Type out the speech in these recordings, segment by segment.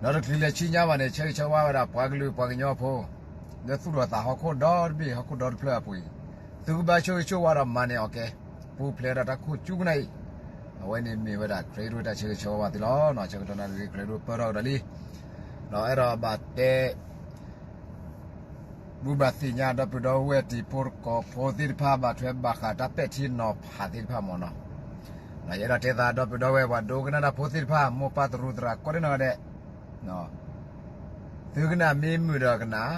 နီၢ်တချုးလဲၤဆူညါဘၣ်န့ၣ် ဆၢဂ့ၤဆၢဝါဝဲဒၣ်ပှၤကလုာ်ပှၤကညီဖိ လၢသူၣ်ထီၣ်သးဟီၣ်ခိၣ်ဒီတဘ့ၣ် ဟီၣ်ခိၣ်ဒီတဖျၢၣ်အပူၤအံၤ, သုကဘၣ်ဆိၣ်ဂ့ၤဆိၣ်ဝါဒီးမၤန့ၢ်အီၤကဲ, ပူၤဖျဲးဒီးတၢ်ခိၣ်ကၠူကနၣ်အံၤ, အဝဲန့ၣ်မ့ၢ်ဝဲဒၣ် ခရံာ်ဒိၣ်တၢ်ဆၢဂ့ၤဆၢဝါဘၣ်သုလီၤ. ဆၢကတီၢ်နၣ်ရံၣ် ခရံာ်ဒိၣ်ပၢထီၣ်ကဒီးလံ, ဒီးအဲၣ်ဒိးဘၣ်တဲ ဘူၣ်ဘၣ်သ့ၣ်ညါဒီပုၢ်ဒီဝဲၢ်တံၤဖိသကိးဖိသ့ၣ်တဖၣ် ဘၣ်ထွဲဘၣ်ဃးတၢ်ပဲာ်ထံနီၤဖးသ့ၣ်တဖၣ်မ့ၢ်နီၤ, ဒီးယအဲၣ်ဒိးတဲသးဒီပုၢ်ဒီဝဲၢ်ပှၤဒိကနၣ်တၢ်ဖိသ့ၣ်တဖၣ် မိၢ်ပၢ်သရူးသရၣ်ကိးဒဲးနီၢ်ဂၤဒဲး, သုကနၣ်မ့ၢ်မုာ်ဒီးကနၣ်,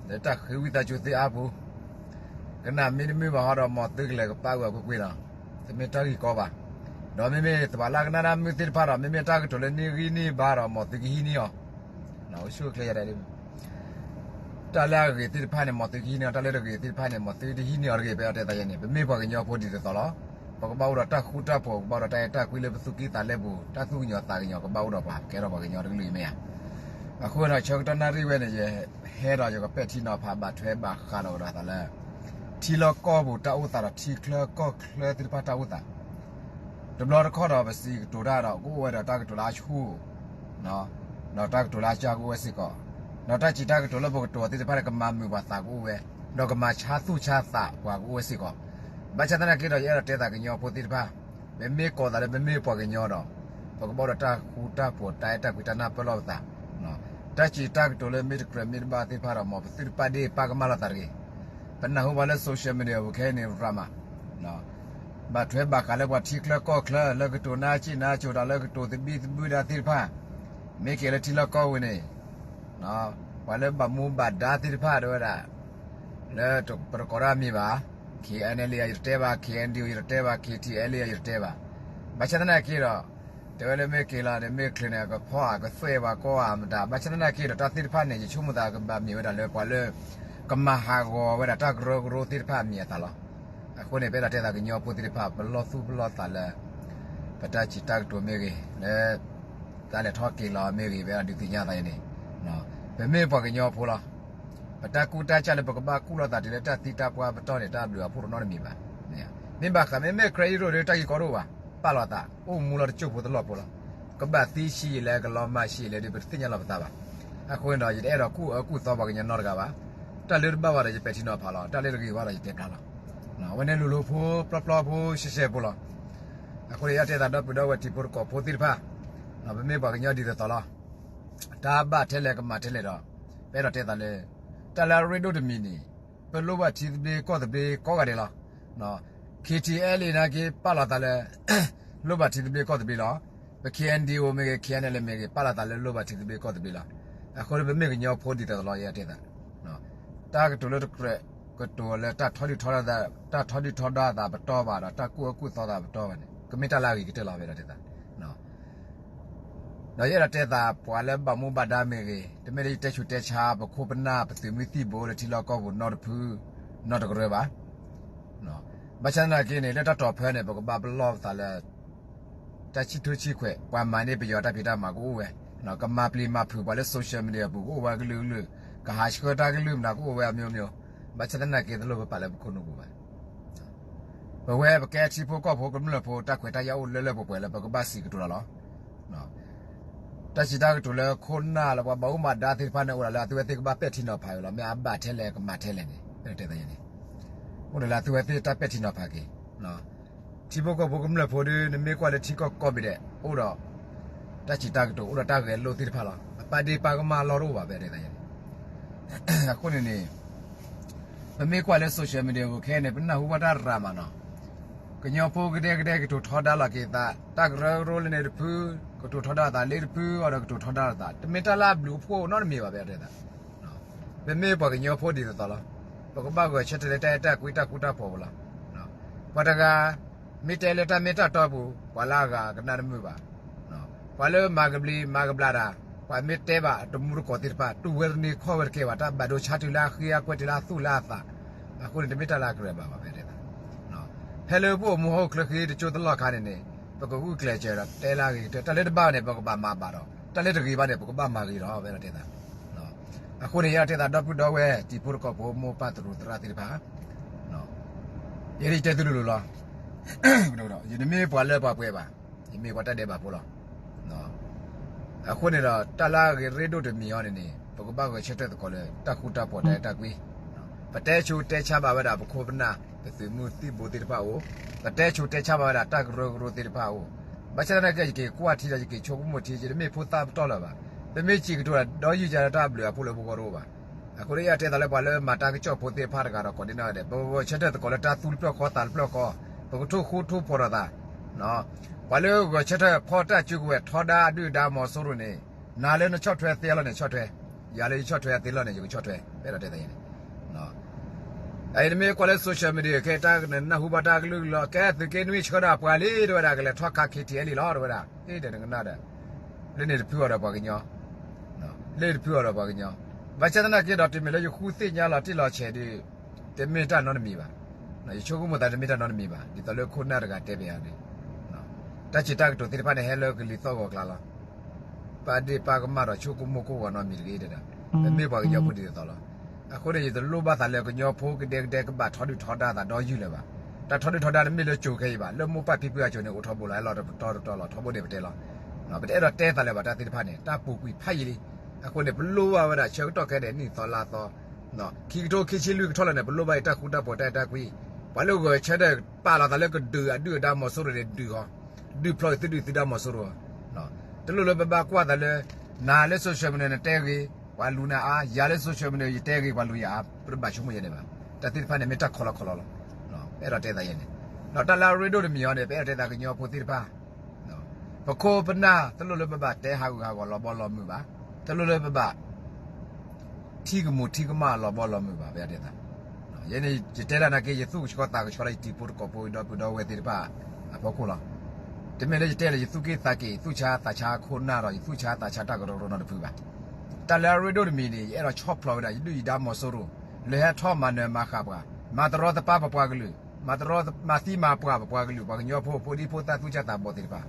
လၢတၢ်ဃ့ဝံသးစူၤသုအါပူၤ, ကနၣ်မ့ၢ်တမုာ်ဘၣ်ဟီဒီး မ်သုကလဲၤကပာ်အီၤကွ့ၢ်ကွ့ၢ်လီၤ. တမ့ၢ်တၢ်ဂ့ၢ်ကီဘၣ်, ဒီးမ့မ့ၢ်သဘၣ်လၢကနၣ်တၢ်မုာ်သ့ၣ်တဖၣ်ဒီး မ့မ့ၢ်တၢ်ကတိၤလၢနံၣ်ဂံၢ်နံၣ်ဘါဒီး မ်သုကဟံးန့ၢ်အီၤ, အိၣ်ဆူၣ်အိၣ်ချ့ယၤဒၣ် တၢ်လၢအဂ့ၤသ့ၣ်တဖၣ်န့ၣ် မ်သုကဟံးန့ၢ်အီၤ, တၢ်လၢတဂ့ၤသ့ၣ်တဖၣ်န့ၣ် မ်သုတဟံးန့ၢ်အီၤတဂ့ၤ ပအဲၣ်ဒိးတဲသးယဲန့ၣ်, ပမ့ၢ်ပှၤကညီဖိဒ်သိးသိးလီၤ. ပကဘၣ်အိၣ်ဒီးတၢ်ဃူတၢ်ဖိး, ပကဘၣ်အိၣ်ဒီးတၢ်အဲၣ်တၢ်ကွံလၢပသူၣ်ကံၢ်သးလဲပူၤ, တၢ်သူၣ်ကညီၤသးကညီၤ ကဘၣ်အိၣ်ဒီးပှၤကဲထီၣ်ပှၤကညီတကလုာ်အံၤမ့ၢ်ဧါ. အဃိန့ၣ် ဆၢကတီၢ်နၣ်ရံၣ်ဝဲန့ၣ် ယဟဲဒီးယကပဲာ်ထံနီၤဖးဘၣ်ထွဲဘၣ်ဃးဒီးကဒီးသးလၢ ထံလီၢ်ကီၢ်ပူၤတၢ်အိၣ်သးဒီးထံချၢကီၢ်ချၢသ့ၣ်တဖၣ်တၢ်အိၣ်သး တဘျီတခီၣ်ဒီးပစံးကတိၤတၢ်ဒီး ကအိၣ်ဝဲဒီးတၢ်ကတိၤလၢအဆူၣ်, ဒီးတၢ်ကတိၤလၢအစၢ်ကအိၣ်ဝဲစ့ၢ်ကီး, ဒီးတၢ်စံးတၢ်ကတိၤလၢပကတိၤသ့ၣ်တဖၣ်န့ၣ် ကမၤမုာ်ပှၤသးကအိၣ်ဝဲ, ဒီးကမၤဆါသူၣ်ဆါသးပှၤကအိၣ်ဝဲစ့ၢ်ကီး. ဘၣ်ဆၣ်သနာ်က့ဒီး ယအဲၣ်ဒိးတဲသးကညီဖိသ့ၣ်တဖၣ်, ပမ့ၢ်ကိးသးလၢပမ့ၢ်ပှၤကညီဒီး ပကဘၣ်အိၣ်ဒီးတၢ်ဃူတၢ်ဖိး တၢ်အဲၣ်တၢ်ကွံတၢ်နၢ်ပၢၢ်လိာ်ပသး, တၢ်စံးတၢ်ကတိၤလၢမ့ၢ်တကြၢးမ့ၢ်တဘၣ်သ့ၣ်တဖၣ်ဒီး မ်ပသုတပာ်ဒ့ၣ်ပာ်ကမၣ်လိာ်သးတဂ့ၤ. ပနၢ်ဟူဘၣ်လၢ social media ပူၤခဲအံၤန့ၣ် ရၤမး ဘၣ်ထွဲဘၣ်ဃးလၢပှၤထံချၢကီၢ်ချၢ လၢကတိၤနါစံၣ်နါစိၤဒီး လၢကတိၤသဘံၣ်သဘုၣ်ဒၣ်သ့ၣ်တဖၣ်, မ့ၢ်က့ၤလၢထံလီၢ်ကီၢ်ပူၤန့ၣ် ပှၤလၢဘၣ်မူဘၣ်ဒါသ့ၣ်တဖၣ်တဲဝဲဒၣ် လၢပတကိးတၢ်မံၤဘၣ်, KNLA ယတတဲဘၣ်, KNDO ယတတဲဘၣ်, KTLA ယတတဲဘၣ်. ဘၣ်ဆၣ်သနာ်က့ဒီး တဲဝဲလၢမ့ၢ်က့ၤလီၤန့ၣ် မ့ၢ်ချုးန့ၣ် ကဖီၣ်အကသွဲၣ်ပှၤကိးဂၤမတၤ, ဘၣ်ဆၣ်သနာ်က့ဒီး တၢ်သ့ၣ်တဖၣ်န့ၣ် ယဆိကမိၣ်သးကဘၣ်မ့ၢ်ဝဲဒၣ်လၢပှၤလၢ ကမၤဟးဂီၤဝဲဒၣ်တၢ်ကရၢကရိသ့ၣ်တဖၣ်အမံၤအသးလီၤ. အဃိန့ၣ် ပအဲၣ်ဒိးတဲသးကညီဖိသ့ၣ်တဖၣ် ပလီၢ်သူၣ်ပလီၢ်သးလၢ ပတၢ်စံးတၢ်ကတိၤမ့ၢ်ဂ့ၤ, လၢ တၢ်လဲၤထီၣ်က့ၤလီၤမ့ၢ်ဂ့ၤ, ပအဲၣ်ဒိးဒုးသ့ၣ်ညါသးအံၤန့ၣ်, ပမ့ၢ်ပှၤကညီဖိလီၤ. ပတၢ်ကူၣ်တၢ်ဆးလၢပကဘၣ်ကူၣ်လိာ်သးတုၤလၢတၢ်သံတၢ်ပှၢ်ပတီၢ်န့ၣ် တၢ်ဘျုးအဖှိၣ်တနီတမံၤဘၣ်. မ့ၢ်ဘၣ်ဃး မ့မ့ၢ် ခရံာ်အံၤရိၣ်ဒီး တၢ်ဂ့ၢ်ကီတအိၣ်ဘၣ်, ပာ်လီၤသး အိၣ်မူလီၤတစိၢ်ဖိတလီၢ်ဖိလီၤ. ကဘၣ်သံဆံးယံာ်လဲၣ်ကလီၤမၢ်ဆံးယံာ်လဲၣ်ဒီး ပတသ့ၣ်ညါလီၤပသးဘၣ်. အဃိန့ၣ်ဒီး ယတအဲၣ်ဒိးကူၣ်အၢကူၣ်သီပှၤကညီနီတဂၤဘၣ်. တၢ်လၢတဘၣ်ဘၣ်ဒီး ယပဲာ်ထံနီၤဖးလီၤ, တၢ်လၢတဂ့ၤဘၣ်ဒီး ယတဲဖျါလီၤ. အဝဲန့ၣ်လိၤလိၤဖိ ပျီပျီဖိ ရှဲရှဲဖိလီၤ. အဃိန့ၣ် ယတဲသးဒီပုၢ်ဒီဝဲၢ်တံၤဖိသကိးဖိသ့ၣ်တဖၣ်, ပမ့ၢ်ပှၤကညီဒ်သိးသိးလီၤ. တၢ်ဘၣ်ထဲလဲၣ်ကမၤထဲလဲၣ်ဒီး ပအဲၣ်ဒိးတဲသးလၢ တၢ်လၢအရ့ဒိၣ်တမံၤန့ၣ် ပလိၣ်ဘၣ်ထံသဘျ့ကီၢ်သဘျ့ကိးဂၤဒဲးလီၤ. KTLA နာ်က့ ပာ်လီၤသးလၢ လိၣ်ဘၣ်ထံသဘျ့ကီၢ်သဘျ့လီၤ. ပ KNDO မ့ၢ်ဂ့ၤ KNLA မ့ၢ်ဂ့ၤ ပာ်လီၤသးလၢလိၣ်ဘၣ်ထံသဘျ့ကီၢ်သဘျ့လီၤ. အဃိန့ၣ် ပမ့ၢ်ကညီဖိဒ်သိးသိးလီၤ ယတဲသး တၢ်ကတိၤလၢတကြၢး ကတိၤလၢတၢ်ထီဒုၣ်ထီဒါ တၢ်ထီဒုၣ်ထီဒါသးပတီၢ်ဘၣ်ဒီး တၢ်ကူၣ်အၢကူၣ်သီသးပတီၢ်ဘၣ်န့ၣ် ကမ့ၢ်တၢ်လၢအဂ့ၤကတၢၢ်လီၤ ပအဲၣ်ဒိးတဲသး. ဒီးယအဲၣ်ဒိးတဲသး ပှၤလၢဘၣ်မူဘၣ်ဒါမ့ၢ်ဂ့ၤ, တမ့ၢ်လၢယတဲဆူးတဲဆါ ပခိၣ်ပနၢ်ပသုးမုၢ်သံၣ်ဘိလၢထံလီၢ်ကီၢ်ပူၤနီတဖု နီတကရၢဘၣ်. ဘၣ်ဆၣ်သနာ်က့န့ၣ် လၢတၢ်တီၤဖဲန့ၣ် ပကဘၣ်ပလီၢ်ပသးလၢ တၢ်ဆံၣ်ထူဆံၣ်ခွဲး ပှၤမၤန့ၢ်ပယီၤတၢ်ဖံးတၢ်မၤကအိၣ်ဝဲ, ကမၤပျံၤမၤဖုးပှၤလၢ social media ပူၤကအိၣ်ဝဲကလုာ်ကလုာ်, ကဟးဆှၢတၢ်ကလုာ်မတၤကအိၣ်ဝဲအမျိုးမျိုး, ဘၣ်ဆၣ်သနာ်က့တလိၣ်ပပာ်လၢပခိၣ်နူာ်ပူၤဘၣ်. ပဝဲပကဲထံဖိကီၢ်ဖိကမျၢၢ်ဖိ တၢ်ခွဲးတၢ်ယာ်အိၣ်လၢလၢပှဲၤပှဲၤလၢပကဘၣ်စံးကတိၤလီၤလီၤ. တၢ်စံးတၢ်ကတိၤလၢခိၣ်နၢ်လၢပှၤဘၣ်မူဘၣ်ဒါသ့ၣ်တဖၣ်န့ၣ်အိၣ်ဒၣ်လၢအသုဝဲသ့ၣ်ကဘၣ်ပဲာ်ထံနီၤဖးဝဲလီၤ. မ့ၢ်အဘၣ်ထဲလဲၣ်ကမၤထဲလဲၣ်န့ၣ် ပအဲၣ်ဒိးတဲသးန့ၣ် အိၣ်ဒၣ်လၢအသုဝဲသ့ၣ်တၢ်ပဲာ်ထံနီၤဖးက့ၤ ထံဖိကီၢ်ဖိကမျၢၢ်ဖိဒီး နမ့ၢ်ကွၢ်လၢထံကီၢ်ကိးဘ့ၣ်ဒဲး အိၣ်ဒီး တၢ်စံးတၢ်ကတိၤ အိၣ်ဒီးတၢ်ဂဲၤလိာ်သ့ၣ်တဖၣ်လီၤ. အပာ်ဒ့ၣ်ပာ်ကမၣ်လီၢ်တအိၣ်ဘၣ် ပအဲၣ်ဒိးတဲသးန့ၣ် အဃိန့ၣ်န့ၣ် ပမ့ၢ်ကွၢ်လၢ social media ပူၤခဲအံၤန့ၣ် ပနၢ်ဟူဘၣ်တၢ်ရၤမးနီၤ, ကညီဖိကဒဲကဒဲကတိၤထီဒါလိာ်က့ၤသး, တၢ်ကရၢကရိလၢန့ၣ်တဖု ကတိၤထီဒါလိာ်သးလၢတဖု အီၤဒီးကတိၤထီဒါလိာ်သး တမ့ၢ်တၢ်လၢအဘျုးအဖှိၣ်နီတမံၤဘၣ် ပအဲၣ်ဒိးတဲသး ပမ့ၢ်ပှၤကညီဖိဒ်သိးသိးလီၤ. ပကဘၣ်ဂဲၤဆၢထၢၣ်လၢတၢ်အဲၣ်တၢ်ကွံတၢ်ဃူတၢ်ဖိးပူၤလီၤ. ပှၤတဂၤ မ့ၢ်တဲလၢတၢ်မ့ၢ်တၢ်တီပူၤ ပှၤလၢအဂၤကနၣ်တမုာ်ဘၣ်. ပှၤလၢမၤကဘျံးမၤကဘျၣ်တၢ် ပှၤမ့ၢ်တဲဘၣ်တမူတကိးသ့ၣ်တဖၣ် တူၢ်ဝဲတန့ၢ်ခီၣ်ဝဲတကဲဘၣ် တၢ်ဘၣ်ဒိဆါတုၤလၢအဃ့အကွဲတုၤလၢအသူၣ်လၢအသး, အဃိန့ၣ် တမ့ၢ်တၢ်လၢအကြၢးဘၣ်ဘၣ် ပအဲၣ်ဒိးတဲသး ဖဲလၢပအိၣ်မူဟီၣ်ခိၣ်ချၢဃ့တကၠိတလီၢ်ခါန့ၣ်န့ၣ် ပကဂုာ်ကျဲးစၢးဒီးတဲလၢအဂ့ၤကတၢၢ် တၢ်လၢတဘၣ်န့ၣ် ပကဘၣ်မၤဘၣ်ဒီး တၢ်လၢတဂ့ၤဘၣ်န့ၣ် ပကဘၣ်မၤဂ့ၤဒီး ပအဲၣ်ဒိးတဲသး အဃိန့ၣ် ယအဲၣ်ဒိးတဲသးဒီပုၢ်ဒီဝဲၢ်တံၤဖိသကိးဖိ မိၢ်ပၢ်သရူးသရၣ်သ့ၣ်တဖၣ်, ယဲဒၣ်ယတဲသုလိၤလိၤလီၤ. ယတမ့ၢ်ပှၤလၢပှၤပှဲၤဘၣ်, ယမ့ၢ်ပှၤတၢ်ဒဲးဘးဖိလီၤ. အဃိန့ၣ်ဒီး တၢ်လၢအဂ့ၤရ့ဒိၣ်တမံၤအံၤန့ၣ်န့ၣ် ပကဘၣ်ဂဲၤဆၢထၢၣ်သကိးလၢတၢ်ဃူတၢ်ဖိးတၢ်အဲၣ်တၢ်ကွံ, ပတဲဆူးတဲဆါဘၣ်ဝဲဒၣ် ပခိၣ်ပနၢ် ပသုးမုၢ်သံၣ်ဘိသ့ၣ်တဖၣ်အအိၣ်, ပတဲဆူးတဲဆါဘၣ်ဝဲဒၣ် တၢ်ကရၢကရိသ့ၣ်တဖၣ်အအိၣ်, ဘၣ်ဆၣ်သနာ်က့ ယက့ၤကွၢ်ထံဒီး ယက့ၤဆိကမိၣ်ထံ ယတမ့ၢ်ဖိသၣ်ပတီၢ်လၢၤဘၣ်, ပမ့ၢ်စံးကတိၤဒီးယုၢ်ကဒီးတၢ်ဘျုးအဖှိၣ်လၢပဂီၢ်တအိၣ်ဘၣ်. အဃိဒီးယတဲသးလၢပှၤလၢမၤတၢ်ကစီၣ်ဖိသ့ၣ်တဖၣ်တဂၤဒီး ကိးဒံနီၢ်ဂၤဒဲး ပဂဲၤဆၢထၢၣ်သကိးလၢတၢ်သူၣ်တဖျၢၣ်ဃီသးတဖျၢၣ်ဃီ, ပကထိၣ်ဃူထိၣ်ဖိးဒီးသး ပှၤလၢဂဲၤဆၢထၢၣ်ဖီၣ်တၢ်စုကဝဲၤထီဒါအဒုၣ်အဒါမီၤစိရိၤန့ၣ်, နၤလၢနဆီၣ်ထွဲသ့အလီၢ်န့ၣ်ဆီၣ်ထွဲ, ယၤလၢယဆီၣ်ထွဲအသ့လီၢ်န့ၣ် ယကဆီၣ်ထွဲ, အဲၣ်ဒိးတဲသးန့ၣ်, နမ့ၢ်ကွၢ်လၢ social media ခဲတၢ်နနၢ်ဟူဘၣ်တၢ်ကလုၢ်ကလီၤ ကဲသုးက့နွံဆှၢဒီးပှၤလံ တဲဝဲဒၣ် ကလဲၤထီၣ်ခး ခ့ထံအဲလံလီၤ တဲဝဲဒၣ်, ဒီးနကနၣ်ဒီး လၢန့ၣ်တဖုအီၤဒီးပှၤကညီ, လၢတဖုအီၤဒီးပှၤကညီ, ဘၣ်ဆၣ်သနာ်က့ဒီး တမ့ၢ်လၢယဃုသ့ၣ်ညါလီၤတံၢ်လီၤဆဲးဒီး တမ့ၢ်တၢ်နီတမံၤဘၣ်, ယဆိကမိၣ်သးတမ့ၢ်တၢ်နီတမံၤဘၣ် ဒ်သိးလၢခိၣ်နၢ်တဂၤတဲပၠးအီၤန့ၣ်, တၢ်စံးတၢ်ကတိၤသ့ၣ်တဖၣ်န့ၣ် ဟဲလၢကလံၤသီၣ်ဂီၤကျါလီၤ. ပာ်ဒ့ၣ်ပာ်ကမၣ်ဒီးဆိကမိၣ်ကိၢ်ဂီၤနီတမံၤတဂ့ၤဒီး, ပမ့ၢ်ပှၤကညီဖိဒ်သိးလီၤ. အဃိန့ၣ် ယတလိၣ်ဘၣ်သးလၢကညီဖိကဒဲကဒဲကဘၣ်ထီဒုၣ်ထီဒါသးဒီယုၢ်လၢၤဘၣ်. တၢ်ထီဒုၣ်ထီဒါတမ့ၢ်လၢကၠိၤခဲအံၤဘၣ်, လၢမိၢ်ပၢ်ဖံဖုအကၠိၤန့ၣ် အိၣ်ထီဘိလီၤ ဟဲလီၤတပတီၢ်တပတီၢ်လီၤ ထီဘိန့ၣ်ပတဲလီၤ. ပတအဲၣ်ဒိးတဲသးလၢၤဘၣ်တၢ်သ့ၣ်တဖၣ်န့ၣ် တၢ်ပူၤကွံာ်ဖးယံာ်လံ. အဃိန့ၣ် ပလိၣ်ဘၣ်ဝဲဒၣ်ဆၢကတီၢ်ခဲအံၤန့ၣ် နံၣ်သီလါသီ ခံကထိခံဆံလွံၢ်ကထီၣ်လၢာ်န့ၣ် ပလိၣ်ဘၣ်အံၤတၢ်ဃူတၢ်ဖိးတၢ်အဲၣ်တၢ်ကွံ, ပှၤလၢဂဲၤဆၢထၢၣ်ပာ်လီၤသးလၢကဒုးအဒုၣ်အဒါမီၤစိရိၤန့ၣ် ဒုးဃီ, ဒုးဖျီအံၤသုဒုးသုဒါမီၤစိရိၤ, တလိၣ်လၢပဘၣ်ကွၢ်သးလၢ နၤလၢ social media နတဲဂ့ၤ ပှၤလူၤနၤအါ, ယၤလၢ social media ယတဲဂ့ၤ ပှၤလူၤယၤအါ, ပတဘၣ်ဆိကမိၣ်ယဲန့ၣ်ဘၣ်. တၢ်သ့ၣ်တဖၣ်န့ၣ်မ့ၢ်တၢ်ခီလီခီလီလီၤ. အဲၣ်ဒိးတဲသးယဲန့ၣ်, ဒီးတၢ်လၢအရ့ဒိၣ်တမံၤအံၤန့ၣ် ပအဲၣ်ဒိးတဲသးကညီဖိသ့ၣ်တဖၣ် ပခိၣ်ပနၢ် တလိၣ်လၢပဘၣ်တဲဟးဂူာ်ဟးဂီၤလီၤဘီလီၤမုၢ်ဘၣ်, တလိၣ်လၢပဘၣ် ထံကမူးထံကမၣ်လီၤဘီလီၤမုၢ်ဘၣ် ပအဲၣ်ဒိးတဲသး. ယဲန့ၣ် ယတဲတၢ်နာ်က့ ယသူၣ်ကဆှီသးကဆှီလၢယတံၤဖိတကိးဖိ ယဒီပုၢ်ဒီဝဲၢ်သ့ၣ်တဖၣ်အဖီခိၣ်လီၤ. တမ့ၢ်လၢယတဲလၢယသူၣ်က့ၣ်သးက့ၤ ယသူၣ်ဆါသးဆါခိၣ်နၢ်ဒီး ယသူၣ်ဆါသးဆါတၢ်ကရၢကရိနီတဖုဘၣ်. တၢ်လၢအရ့ဒိၣ်တမံၤန့ၣ် ယအဲၣ်ဒိးဆီၣ်ဖျိးဝဲဒၣ် ယဒုၣ်ယဒါမီၤစိရိၤ လၢဟဲထီၣ်မၤနၢၤမၤဃၣ်ပှၤ, မၤတရီတပါပပှၤကလုာ်, မၤသံမၤပှၢ်ပပှၤကလုာ် ပှၤကညီဖိ ဖိဒံဖိသၣ်သူၣ်စၢ်သးဘီၣ်သ့ၣ်တဖၣ်.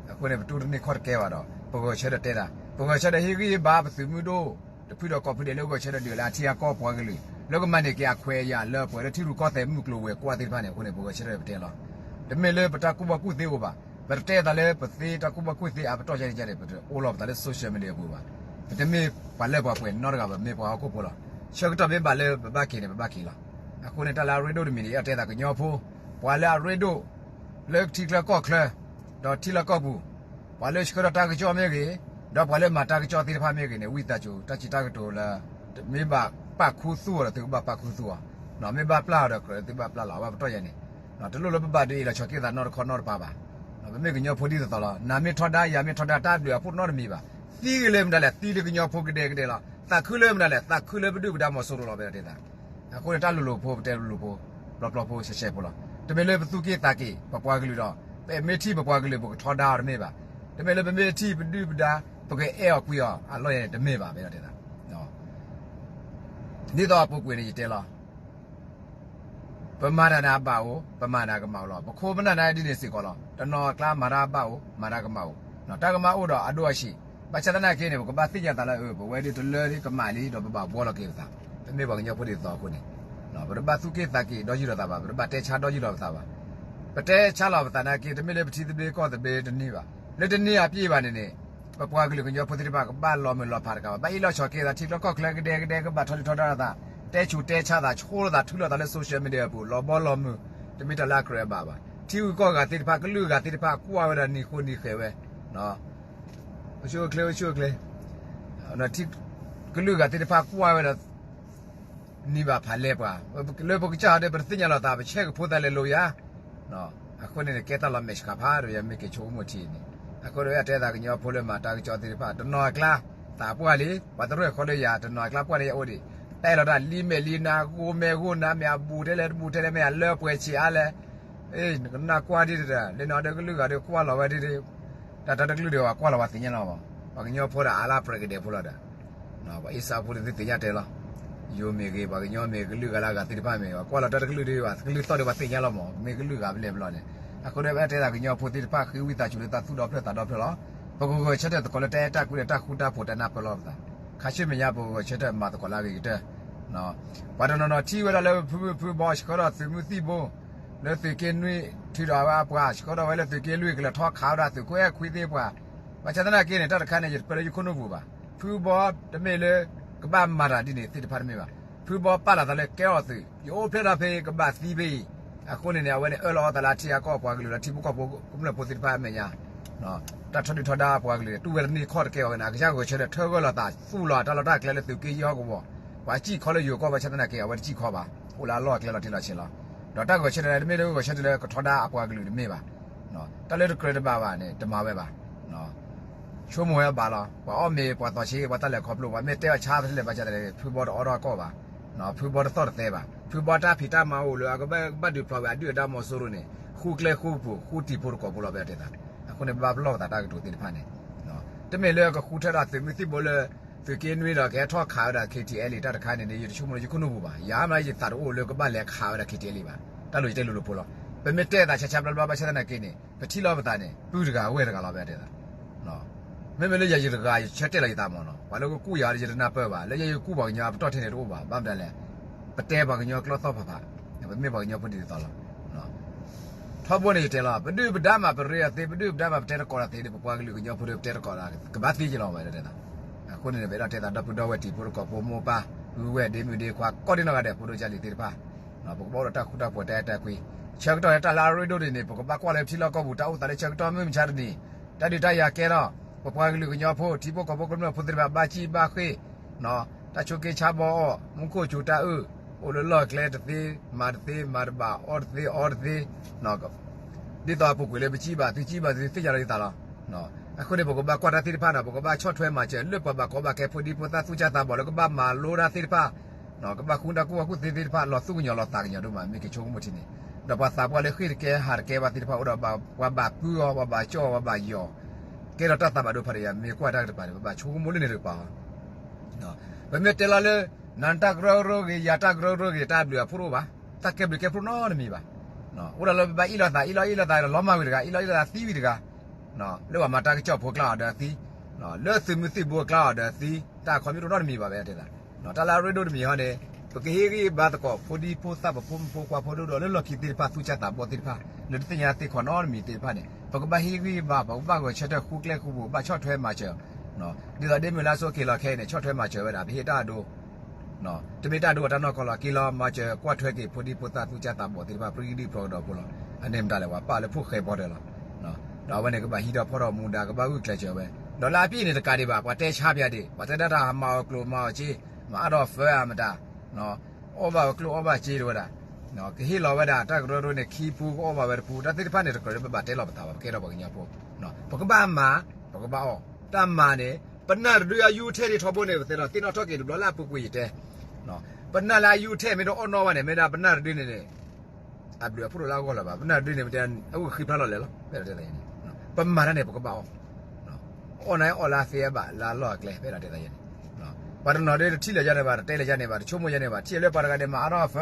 အဃိန့ၣ် ပတူၢ်တန့ၢ်ခီၣ်တကဲဘၣ်ဒီး ပဂဲၤဆၢထၢၣ်တဲတၢ်, ပဂဲၤဆၢထၢၣ်ဟ့ၣ်ဂံၢ်ဟ့ၣ်ဘါပသုးမုၢ်ဒိၣ် တဖုဒီးကိးဖုဒဲးလၢဂဲၤဆၢထၢၣ်ဒုး လၢအထံအကီၢ်ပှၤကလုာ် လၢကမၤန့ၢ်က့ၤအခွဲးအယာ်လၢပှဲၤလၢထံရူၢ်ကီၢ်သဲးမုၢ်ကျိၤဝဲၤကွာ်သ့ၣ်တဖၣ်န့ၣ် အဃိန့ၣ် ပဂဲၤဆၢထၢၣ်ပတဲလီၤ. တမ့ၢ်လၢပတၢ်ကူၣ်ဘၣ်ကူၣ်သ့အိၣ်ဘၣ်, ပတတဲသးလၢပသ့တၢ်ကူၣ်ဘၣ်ကူၣ်သ့အါ ပတီၢ်ယဲန့ၣ်ယဲန့ၣ် ပတအိၣ်လီၤပသးလၢ social media အပူၤဘၣ်. ပတမ့ၢ်ပှၤလၢပှဲၤနီတဂၤဘၣ်, ပမ့ၢ်ပှၤဟီၣ်ခိၣ်ဖိလီၤ. ဆၢကတီၢ်မ့ၢ်ဘၣ်လၢပဘၣ်က့ၤန့ၣ် ပဘၣ်က့ၤလီၤ. အဃိန့ၣ် တၢ်လၢအရ့ဒိၣ်တမံၤန့ၣ် ယအဲၣ်ဒိးတဲသးကညီဖိ, ပှၤလၢအရ့ဒိၣ် လၢထံချၢကီၢ်ချၢ ဒီးထံလီၢ်ကီၢ်ပူၤ, ပှၤလၢဆှၢဒီးတၢ်ကစီၣ်မ့ၢ်ဂ့ၤ, ဒီးပှၤလၢမၤတၢ်ကစီၣ်သ့ၣ်တဖၣ်မ့ၢ်ဂ့ၤန့ၣ် ဝံသးစူၤ တၢ်စံးတၢ်ကတိၤလၢ မ့ၢ်ဘၣ်ပာ်ခူသူၣ်အီၤဒီး သုကဘၣ်ပာ်ခူသူၣ်အီၤ, မ့ၢ်ဘၣ်ပျၢ်အီၤဒီး ကြၢးသုဘၣ်ပျၢ်လီၤ. အဝဲပတီၢ်ယဲန့ၣ် တလိၣ်လၢပဘၣ်ဒုးအ့ၣ်လီၤဆီၣ်က့ၤသးနီတခီနီတပၤဘၣ်. ပမ့ၢ်ကညီဖိဒ်သိးသိးလီၤ. နၤမ့ၢ်ထီဒါ ယၤမ့ၢ်ထီဒါ တၢ်ဘျုးအဖှိၣ်နီတမံၤဘၣ်. သံကလဲၤမတၤလဲၣ် သံလၢကညီဖိကဒဲကဒဲလီၤ. သးခုလၢမတၤလဲၣ် သးခုလၢပဒုၣ်ပဒါမီၤစိရိၤလီၤ ပအဲၣ်ဒိးတဲသး. အဃိန့ၣ် တၢ်လိၤလိၤဖိ ပတဲလိၤလိၤဖိ ပျီပျီဖိ ရှဲရှဲဖိလီၤ. တမ့ၢ်လၢပသူၣ်က့ၣ်သးက့ၤ ပပှၤကလုာ်ဒီး ပမ့ၢ်ထံၣ်ပပှၤကလုာ် ပကထီဒါအီၤတမ့ၢ်ဘၣ်. တမ့ၢ်လၢပမ့ၢ်ထံၣ်ပဒုၣ်ပဒါ ပကအဲၣ်အီၤကွံအီၤ အလီၢ်ယဲန့ၣ် တမ့ၢ်ဘၣ် ပအဲၣ်ဒိးတဲသး. ဒ်သိးအပူၤကွံာ်န့ၣ် ယတဲလီၤ. ပမၤတၢ်န့ၣ်အဘၣ်အိၣ်, ပမၤတၢ်ကမၣ်အိၣ်လီၤ. ပခိၣ်ပနၢ်န့ၣ်ဒ်န့ၣ်စ့ၢ်ကီးလီၤ. တနီၤအကျါမၤတၢ်အဘၣ်အိၣ်, မၤတၢ်ကမၣ်အိၣ်, တၢ်ကမၣ်အိၣ်ဒီးအဒိၣ်အဆံး. ဘၣ်ဆၣ်သနာ်က့န့ၣ် ပကဘၣ်သ့ၣ်ညါသးလၢ အၢ ပဝဲဒၣ်တလၢဒ်ကမၣ်လံဒီး ပဘၣ်ဘှီလီၤက့ၤပသး. ပမ့ၢ်ပှၤကညီဖိဒ်သိးအဃိန့ၣ် ပတဘၣ်သူၣ်က့ၣ်သးက့ၤဒီးယုၢ်ဒီးသးဘၣ်, ပတဘၣ်တဲဆါဒီးယုၢ်ဒီးပသးဘၣ်. ပတဲဆါလီၤပသးနာ်က့ တမ့ၢ်လၢပထံသဘျ့ကီၢ်သဘျ့တန့ၢ်ဘၣ်. လၢတန့ၢ်အပျ့ၢ်ဘၣ်န့ၣ်န့ၣ် ပပှၤကလုာ်ကညီဖိသ့ၣ်တဖၣ် ကဘၣ်လီၤမုၢ်လီၤဖးတကးဘၣ်, ဘၣ်အ့ၣ်လီၤဆီၣ်က့ၤသး ထံချၢကီၢ်ချၢကဒဲကဒဲ ကဘၣ်ထီဒုၣ်ထီဒါသး, တဲဆူးတဲဆါသး ဆိလိာ်သးထုလိာ်သးလၢ social media အပူၤ လီၤဘီလီၤမုၢ်, တမ့ၢ်တၢ်လၢအကြၢးအဘၣ်ဘၣ်. ထံဂုၤကီၢ်ဂၤသ့ၣ်တဖၣ် ကလုာ်ဂၤသ့ၣ်တဖၣ် ကွၢ်ဝဲဒၣ်နံၤဃိနံၤဃဲးဝဲ အိၣ်ဆူၣ်အိၣ်ချ့ အိၣ်ဆူၣ်အိၣ်ချ့, ကလုာ်ဂၤသ့ၣ်တဖၣ်ကွၢ်ဝဲဒီး နံၤဘၣ်ဖးလဲပှၤ, လၢပကစၢ်ဟီဒီး ပတသ့ၣ်ညါလီၤသး ပဆဲးကဖိသးလဲၤလိာ်ယၤ, အဃိန့ၣ် ကဲတၢ်လီၤမဲာ်ဆှးဖးဒီး ယမ့ၢ်က့ၤဆိကမိၣ်ထံန့ၣ်, အဃိဒီး အတဲသးကညီဖိလၢမၤတၢ်ကစီၣ်သ့ၣ်တဖၣ် တနီၤအကျါ သးပှၢ်လံ, ပှၤတရၢၢ်ဃီလၢယၤ တနီၤအကျါပှၢ်န့ၣ် ယအိၣ်ဒံး, တၢ်အဲၣ်လီၤတၢ်လံမဲာ်လံနါ ဂိၢ်မဲာ်ဂိၢ်နါ မ့ၢ်အဘူးထဲလဲၣ်တဘူးထဲလဲၣ် မ့ၢ်အလၢပှဲၤဆံးအါလဲၣ် နကနၢ်ကွၢ်ဒ်တၢ် လၢနီၤဒီးကလုာ်ဂၤဒီးကွၢ်လီၤဝဲဒ်, တၢ်တၢ်တကလုာ်ဒီး ပှၤကွၢ်လီၤပှၤသ့ၣ်ညါလီၤမး, ပှၤကညီဖိဒီးအါလၢပျဲၢ်ကဒဲးဖိလီၤဒီး, ပှၤအ့စၢဖိလၢသုသ့ၣ်ညါတဲလီၤ, ယိၤမ့ၢ်ဂ့ၤ ပှၤကညီမ့ၢ်ဂ့ၤ ကလုာ်ဂၤလၢအဂၤသ့ၣ်တဖၣ်မ့ၢ်ဂ့ၤ ပှၤကွၢ်လီၤတၢ်တကလုာ်ဒီး ပှၤကလုာ်သီၣ်ဒီးပှၤသ့ၣ်ညါလီၤမး မ့ၢ်ကလုာ်ဂၤဖဲလဲၣ်ဖဲလဲၣ်န့ၣ်, အဃိဒီး ပအဲၣ်တဲသးကညီဖိသ့ၣ်တဖၣ် ဃ့ဝံသးစူၤလၢတၢ်သူၣ်ဒီဖျၢၣ်သးဒီဖျၢၣ်လီၤ, ပကဂဲၤဆၢထၢၣ်သကိးလၢတၢ်အဲၣ်တၢ်ကွံဒီးတၢ်ဃူတၢ်ဖိးတၢ်နၢ်ပၢၢ်လီၤပသး, ခါဆူမဲာ်ညါ ပကဂဲၤဆၢထၢၣ်မၤသကိးလၢအဂ့ၤကတၢၢ် ပှၤတနီၤနီၤထံၣ်ဝဲဒၣ်လၢဖုဖုဖုဘီ ဆှၢဒီးသုးမုၢ်သံၣ်ဘိ, လၢသုးက့နွံ ထုးဒီးအဝဲအပှၤ ဆှၢဒီးဝဲလၢသုးက့လွံၢ် ကလဲၤထီၣ်ခးဝဲဒၣ်သုးခိၣ်အဲၣ်ခွံသ့ၣ်ပှၤ, ဘၣ်ဆၣ်သနာ်က့န့ၣ် တၢ်တခါန့ၣ် ယတပၢလၢယခိၣ်နူာ်ပူၤဘၣ်. ဖုဘီတမ့ၢ်လၢ ကဘၣ်မၤတၢ်ဒ်န့ၣ်သ့ၣ်တဖၣ်တမ့ၢ်ဘၣ်. ဖုဘီပာ်လီၤသးလၢကဲအီၤသုး ယအိၣ်ဖျဲၣ်ထီၣ်ဖဲအံၤ ကဘၣ်သံဖဲအံၤ, အဃိန့ၣ်န့ၣ် အဝဲန့ၣ်အၢၣ်လီၤအီသးလၢအထံအကီၢ်ပှၤကလုာ်လၢထံဖိကီၢ်ဖိကမျၢၢ်ဖိသ့ၣ်တဖၣ်အမဲာ်ညါ တၢ်ထီဒုၣ်ထီဒါပှၤကလုာ်န့ၣ် တူၢ်ဝဲတန့ၢ်ခီၣ်တကဲအီၤန့ၣ် အကစၢ်ဂဲၤဆၢထၢၣ်ထၢဂၢၢ်လီၤသး သူၣ်လီၤတၢ်လီၢ်တၢ်ကျဲလၢသုးက့ယီၢ်ကဝီၤ, ပှၤစံၣ်ခီလၢယိၤကီၢ်ဘၣ်ဆၣ်သနာ်က့ အဝဲတစံၣ်ခီဘၣ်, အိၣ်လၢအလီၢ်အကျဲလီၤတံၢ်လီၤဆဲးလီၤ. ဒီးတၢ်ဂဲၤဆၢထၢၣ်န့ၣ် တမ့ၢ်လၢဂဲၤဆၢထၢၣ်လၢကထီဒါအပှၤကလုာ်တမ့ၢ်ဘၣ်. တၢ်လၢတကြၢးတဘၣ်ဘၣ်န့ၣ် တမၤဝဲဘၣ်. ဆိကမိၣ်ဝဲဘၣ်လီၤ. ပှၤအီၣ်မ့ၤ ပှၤသီဆ့ ပှၤတၢ်လဲၤခီဖျိ ပှၤမ့ၢ်တဲအီၤဆါတလဲၣ်ဘၣ်ဆၣ်သနာ်က့ ဖုဘီတအီထီၣ်ကီၢ်ဘၣ်, ဖုဘီတသီၣ်တသဲဘၣ်. ဖုဘီတၢ်ဖံးတၢ်မၤအိၣ်လၢအကဘၣ်ဒုးဖျိးဝဲ အဒုၣ်အဒါမီၤစိရိၤန့ၣ် ဃူကျဲဃူပူၤ ဃူတံၤဖိတကိးဖိလီၤ ပတဲသး. အဃိန့ၣ် ပဘၣ်ပလီၢ်ပသးတၢ်ကတိၤသ့ၣ်တဖၣ်န့ၣ် တမ့ၢ်လၢကဃူထၢဒီးသုးမုၢ်သံၣ်ဘိလၢ သုးက့နွံဒီးကဟဲထီၣ်ခးဝဲဒၣ် KTLA တၢ်တခါန့ၣ် ယတဆိကမိၣ်လၢယခိၣ်နူာ်ပူၤဘၣ်. ယၤမ့ၢ်ယသးတအိၣ်လၢကဘၣ်လဲၤခးဝဲဒၣ် KTLA ဘၣ်. တၢ်လိၤယတဲလိၤလိၤဖိလီၤ. ပမ့ၢ်တဲသးဆါဆါဘျါဘျါဘၣ်ဆၣ်သနာ်က့န့ၣ် ပထံၣ်လီၤပသးန့ၣ် ပုၢ်တဂၤဝဲၢ်တဂၤလီၤ ပတဲသး. မ့မ့ၢ်လၢယၤယတဂၤ ယဆၢတဲာ်လီၤယသးမ့ၢ်နီၤ ပှၤလၢကကူၣ်ယၤဒီး ယတနၢ်ပၢၢ်ဘၣ် လၢယဲယကူၣ်ပှၤကညီအပတီၢ်ထဲန့ၣ်တအိၣ်ဘၣ်. ဘၣ်မတၤလဲၣ် ပတဲပှၤကညီကျိာ်သီၣ်ဖးဖး, ပမ့ၢ်ပှၤကညီဖိဒ်သိးလီၤ. ထီဘိန့ၣ်ယတဲလီၤ ပဒုၣ်ပဒါမး ပရ့အီၤသ့ ပဒုၣ်ပဒါမး ပတဲတကိးတၢ်သ့ဒီး ပပှၤကလုာ်ကညီဖိဒီး ပတဲတကိးတၢ် ကဘၣ်သ့က့ၤလီၤဝဲတဲသး. အဃိန့ၣ် ပအဲၣ်ဒိးတဲသး ဒီပုၢ်ဒီဝဲၢ်တံၤဖိတကိးဖိ မိၢ်ပၢ် ပုၢ်ဝဲၢ် ဒ့မုၣ်ဒ့ခွါ ကိးဒံနီၢ်ဂၤဒဲး ဖိဒိၣ်ကၢ်လံၤသ့ၣ်တဖၣ် ပကဘၣ်အိၣ်ဒီးတၢ်ဃူတၢ်ဖိး တၢ်အဲၣ်တၢ်ကွံ. ဆၢကတီၢ်လၢတၢ်လၢအရ့ဒိၣ်ဒ်န့ၣ် ပကဘၣ်ကွၢ်လၢပထံလီၢ်ကီၢ်ပူၤ တၢ်အိၣ်သးလၢဆၢကတီၢ်မုၢ်မဆါတနံၤ တၢ်ဒုးတၢ်ယၤကဲထီၣ် ပပှၤကလုာ်ကညီဖိ ထံဖိကီၢ်ဖိကမျၢၢ်ဖိသ့ၣ်တဖၣ် ဘၣ်စံၣ်ဘၣ်ဃ့ၢ် တၢ်ဆိးက့ဆါဘီအီၣ် မူခိၣ်စူၤတၢ်အုၣ် အိၣ်လၢလီၢ်ကျဲတသ့ မၤတသ့ မၤတဘၣ် အီၣ်တသ့အီတသ့ ဒ်သိးအပူၤကွံာ်လၢပစံၣ်ဘၣ် သုစံၣ်ဘၣ် သုသ့ၣ်ညါလီၤယသးလီၤ. အဃိန့ၣ် ပကဘၣ်ကွၢ်တၢ်သ့ၣ်တဖၣ်န့ၣ် ပကဘၣ်ဆီၣ်ထွဲမၤစၢၤ လၢပှၤဘၣ်ကီဘၣ်ခဲ ဖိဒံဖိသၣ်သူၣ်စၢ်သးဘီၣ် လၢကဘၣ်မၤလိတၢ်သ့ၣ်တဖၣ် ကဘၣ်ဃုတၢ်ကူၣ်ဘၣ်ကူၣ်သ့သ့ၣ်တဖၣ် လီၤသူၣ်ကညီၤလီၤသးကညီၤဒိၣ်မး မ့ၢ်က့ၤဆိကမိၣ်ထံန့ၣ် ဒီးပှၤသးပှၢ်လၢဃ့ၢ်တကဲဟးတကဲဘၣ်သ့ၣ်တဖၣ် အိၣ်ဒီးပှၤဘၣ်ပုၢ်အီၤ ပှၤဘၣ်ကၠီၣ်အီၤ ပှၤဘၣ်ယီၤ ကဲထီၣ်တၢ်သးဘၣ်ဒိဖးဒိၣ်ယၤ မ့ၢ်ကွၢ်တၢ်ကတပၤန့ၣ် ပဘၣ်ဆိကမိၣ်လၢန့ၣ်တကပၤ ပမ့ၢ်တဲလီၤလၢ နတၢ်ကရၢကရိဂ့ၤ ယၤတၢ်ကရၢကရိဂ့ၤ တၢ်ဘျုးအဖှိၣ်တအိၣ်ဘၣ်, တၢ်ကဲဘျုးကဲဖှိၣ်နီတမံၤဘၣ်. အိၣ်ဒီးလၢပဘၣ်အ့ၣ်လိာ်သး အ့ၣ်လိာ်အ့ၣ်လိာ်သးဒီး လီၤမၢ်ဝံၤတဂၤ အ့ၣ်လိာ်အ့ၣ်လိာ်သးသံဝံၤတဂၤ, လၢပှၤမၤတၢ်ကစီၣ်ဖိအကျါအီၤဒီးသံ, လၢသုးမုၢ်သံၣ်ဘိအကျါအီၤဒီးသံ, တၢ်ခီမ့ၢ်တအိၣ်နီတမံၤဘၣ် ပတဲသး. တၢ်လၢအရ့ဒိၣ်တမံၤဟီန့ၣ် ပကဟ့ၣ်ဂံၢ်ဘါသကိး ဖိဒံဖိသၣ် ပဖိမုၣ်ဖိခွါဖိဒိၣ်ဒီး လၢလီၢ်ခံသ့ၣ်တဖၣ် သူၣ်စၢ်သးဘီၣ်သ့ၣ်တဖၣ် လၢတသ့ၣ်ညါသ့ၣ်ခီနီတမံၤသ့ၣ်တဖၣ်န့ၣ် ပကဘၣ်ဟ့ၣ်ဂံၢ်ဘါ ပကဘၣ်ဂဲၤဆၢထၢၣ်ဃူကျဲဃူပူၤ ဘၣ်ဆီၣ်ထွဲမၤစၢၤ ဒ်သိးဒ့မုၢ်လၢအဆိအက့ၤလီၤခဲအံၤန့ၣ် ဆီၣ်ထွဲမၤစၢၤဝဲဒၣ် ပဟ့ၣ်တၢ်အဒိ တမ့ၢ်တၢ်ဒိပှၤတၢ်နီၢ်ကီၢ်လီၤ က့ၤလီၤမၤစၢၤကွၢ်ထွဲက့ၤ ဖိဒံဖိသၣ်သူၣ်စၢ်သးဘီၣ်သ့ၣ်တဖၣ် ပြံကဒုၣ်ပြီကဒီးဖိလီၤ. အန့ၣ်မတၤလဲၣ် ပှၤပာ်လၢဖိၣ်ဃဲဘီတၢၢ်လီၤ. ဒီးအဝဲန့ၣ်ကဘၣ်ဟံးထီၣ်ဖီၣ်ထီၣ်မူဒါ ကဘၣ်ဂုာ်ကျဲးစၢးဝဲ, ဒီးလၢအပ့ၢ်န့ၣ်တကးဒံးဘၣ် ပှၤတဲဆါပယၤဒံး ပှၤတဲဒၣ်တၢ်မၤအီၤကျိၤမၤအီၤစ့ မၤအါထီၣ်အီၤဖၢအမတၤ အီၣ်ဘၣ်အီၤကျိၤအီၣ်ဘၣ်စ့တဝဲဒၣ် ကဟ့ၣ်လီၤဝဲဒၣ် တၢ်ကရၢကရိန့ၣ် ခံဖုကအီၣ်ဘၣ်ဝဲတဖု တၢ်သ့ၣ်တဖၣ်န့ၣ် တကြၢးလၢပဘၣ်တဲလီၤပသးဘၣ် ပကဲထီၣ်ပှၤကညီဖိ ပကဘၣ်မၤ ပကဘၣ်အီၣ် တၢ်မၤန့ၣ် ပနၢ်တဒုအယူထဲဒံးထီဘိန့ၣ် ပသဲဒီးသ့ၣ်နီၣ်ထီၣ်က့ၤတဘျီလၢအပူၤကွံာ်ယတဲ ပနၢ်လၢအယူထဲမ့ၢ်တအီၣ်နီၣ်ဘၣ်န့ၣ် မ့ၢ်ဒၣ်ပနၢ်တဒုန့ၣ်န့ၣ် အဘျုးအဖှိၣ်တအိၣ်လၢအဂီၢ်လၢၤဘၣ် ပနၢ်တဒုန့ၣ် ပတဲအဝဲဃံဖျါလီၤလဲၤလီၤ ပတဲသးန့ၣ် ပမၤတၢ်န့ၣ် ပကဘၣ်အီၣ် အီၣ်န့ၣ်အီၣ်လၢအသ့အဘၣ်လၢအလီၢ်အကျဲ ပတဲသးန့ၣ် ပှၤတနီၤဒုတထံၣ်လၢၤယၤန့ၣ်ဘၣ် တတဲလၢၤယၤန့ၣ်ဘၣ် တဆိကမိၣ်ယၤန့ၣ်ဘၣ် ထံၣ်လၢပှၤတဂၤန့ၣ် မၤအါထီၣ်အီၤဖၢ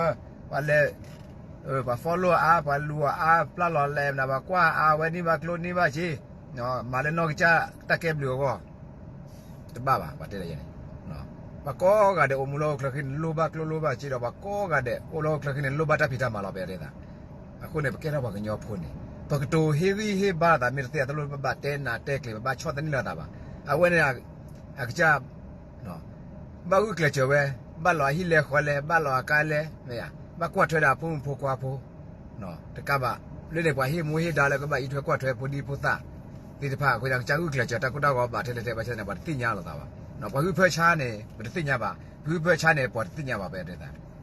ပှၤလဲၤ ပှၤ follow အါ ပှၤလူၤအီၤအါ ပျၢ်လီၤလဲၤမနုၤ ပှၤကွၢ်အါဝဲန့ၢ်ဘၣ်ကျိၤန့ၢ်ဘၣ်စ့ မၤလၢနီၢ်ကစၢ်တၢ်ကဲဘျုးအဂီၢ် တဘၣ်ဘၣ် ပှၤတဲလၢၤယၤန့ၣ် ပှၤကိးဂၤဒဲးအိၣ်မူလၢဟီၣ်ခိၣ်ချၢဃံန့ၣ် လိၣ်ဘၣ်ကျိၤလိၣ်ဘၣ်စ့ဒီး ပှၤကိးဂၤဒဲးအိၣ်လၢဟီၣ်ခိၣ်ချၢဃံန့ၣ် လိၣ်ဘၣ်တၢ်ဖံးတၢ်မၤလီၤ ပတဲသး အဃိန့ၣ် ပကဲထီၣ်ပှၤကညီဖိန့ၣ် ပကတိၤဟ့ၣ်ဂံၢ်ဟ့ၣ်ဘါသး မ့ၢ်တသ့အသိးလၢပဘၣ်တဲနးတဲကျဲၤ ပဘၣ်ဆီၣ်သနံးလိာ်သးဘၣ် အဝဲန့ၣ် အကစၢ် ဘၣ်ဂုာ်ကျဲးစၢးဝဲ ဘၣ်လီၤအဟံၣ်လဲဃီလဲ ဘၣ်လီၤအကါလဲ မ့ၢ်ဧါ ဘၣ်ကွၢ်ထွဲဒၣ်အဖိမုၣ်ဖိခွါဖိ တကးဘၣ် လၢန့ၣ်ပှၤဟ့ၣ်မူဟ့ၣ်ဒါလၢကဘၣ်အံးထွဲကွၢ်ထွဲဖိဒံဖိသၣ်သ့ၣ်တဖၣ် အဃိန့ၣ်ကစၢ်ဂုာ်ကျဲးစၢးတၢ်ကိၢ်တၢ်ဂီၤဘၣ်ထဲလဲၣ်ထဲဘၣ်ဆၣ်န့ၣ် ပှၤတသ့ၣ်ညါလိာ်သးဘၣ် ပှၤဟုၣ်ဖၢဆါန့ၣ် ပတသ့ၣ်ညါဘၣ် ပဟုၣ်ဖၢဆါန့ၣ် ပှၤတသ့ၣ်ညါဘၣ် ပတဲသး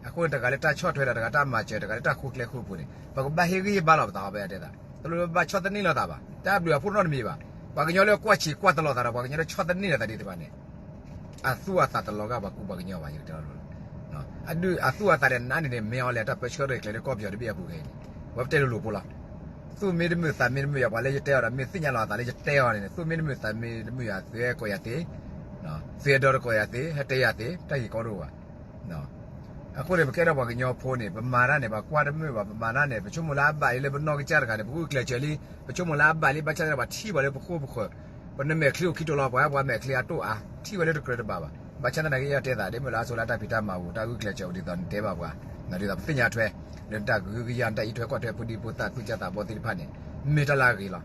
အဃိန့ၣ်တဂၤလၢတၢ်ဆီၣ်ထွဲဒီးတဂၤတၢ်မၤစၢၤ တဂၤလၢတၢ်ဃူကျဲဃူပူၤန့ၣ် ပကဘၣ်ဟ့ၣ်ဂံၢ်ဟ့ၣ်ဘါလီၤပသး ပတဲသး တလိၣ်ဘၣ်ဆီၣ်သနံးလိာ်သးဘၣ် တၢ်ဘျုးအဖှိၣ်နီတမံၤဘၣ် ပှၤကညီလၢကွၢ်ဆံးကွၢ်တလီၤသးဒီး ပှၤကညီလၢဆီၣ်သနံးလိာ်သးဒ်တဖၣ်န့ၣ် အသူၣ်အသးတလီၤဂာ်ပှၤကူပှၤကညီဘၣ် ယကတဲလီၤ အသူၣ်အသးဒီးနးန့ၣ်န့ၣ် မ့ၢ်အီၤလဲၣ် တၢ်ပၢဆှၢရဲၣ်ကျဲၤလၢကီၢ်ပယီၤတဘ့ၣ်အပူၤခဲအံၤန့ၣ် ဝဲပတဲလိၤလိၤဖိလီၤ သူၣ်မ့ၢ်တမုာ်သးမ့ၢ်တမုာ်ယၤ ပှၤလၢယတဲအီၤဒီး မ့ၢ်သ့ၣ်ညါလီၤအသးလၢယတဲအီၤန့ၣ်န့ၣ် သူၣ်မ့ၢ်တမုာ်သးမ့ၢ်တမုာ်ယၤ သုဟဲကိးယၤသ့ သုဟဲဒီတကိးယၤသ့ ဟဲတဲယၤသ့ တၢ်ဂ့ၢ်ကီတအိၣ်ဘၣ် အဃိန့ၣ် ပကဲထီၣ်ပှၤကညီဖိန့ၣ် ပမၤတၢ်န့ၣ် ပှၤကွၢ်တမုာ်ဘၣ် ပမၤတၢ်န့ၣ် ပဆိကမိၣ်လၢအဘၣ်လံလၢပနီၢ်ကစၢ်တဂၤန့ၣ် ပဂုာ်ကျဲးစၢးလံ ပဆိကမိၣ်လၢအဘၣ်လံ ဘၣ်ဆၣ်သနာ်က့ ပှၤထံၣ်ပှၤလၢပဃိပဃၢၤ ပနမဲာ်ချံအိၣ်ခံတိၤလီၤ ပှၤဟဲပှၤမဲာ်ချံအတိၢ်အါ ထံၣ်ဝဲလၢတကြၢးတဘၣ်ဘၣ် ဘၣ်ဆၣ်သနာ်က့ ယတဲသး ဒ်မ့ၢ်လၢအဆိလၢတၢ်ဖံးတၢ်မၤအိၣ် တၢ်ဂုာ်ကျဲးစၢးအိၣ်ဒ်သိးနတဲဘၣ်ပှၤ ဒ်သိးပသ့ၣ်ညါထွဲ လၢနတၢ်ကဟုကယာ် နတၢ်အံးထွဲကွၢ်ထွဲ ဖိဒံဖိသၣ်သူၣ်စၢ်သးဘီၣ်သ့ၣ်တဖၣ်န့ၣ် မ့ၢ်တၢ်လၢအဂ့ၤလီၤ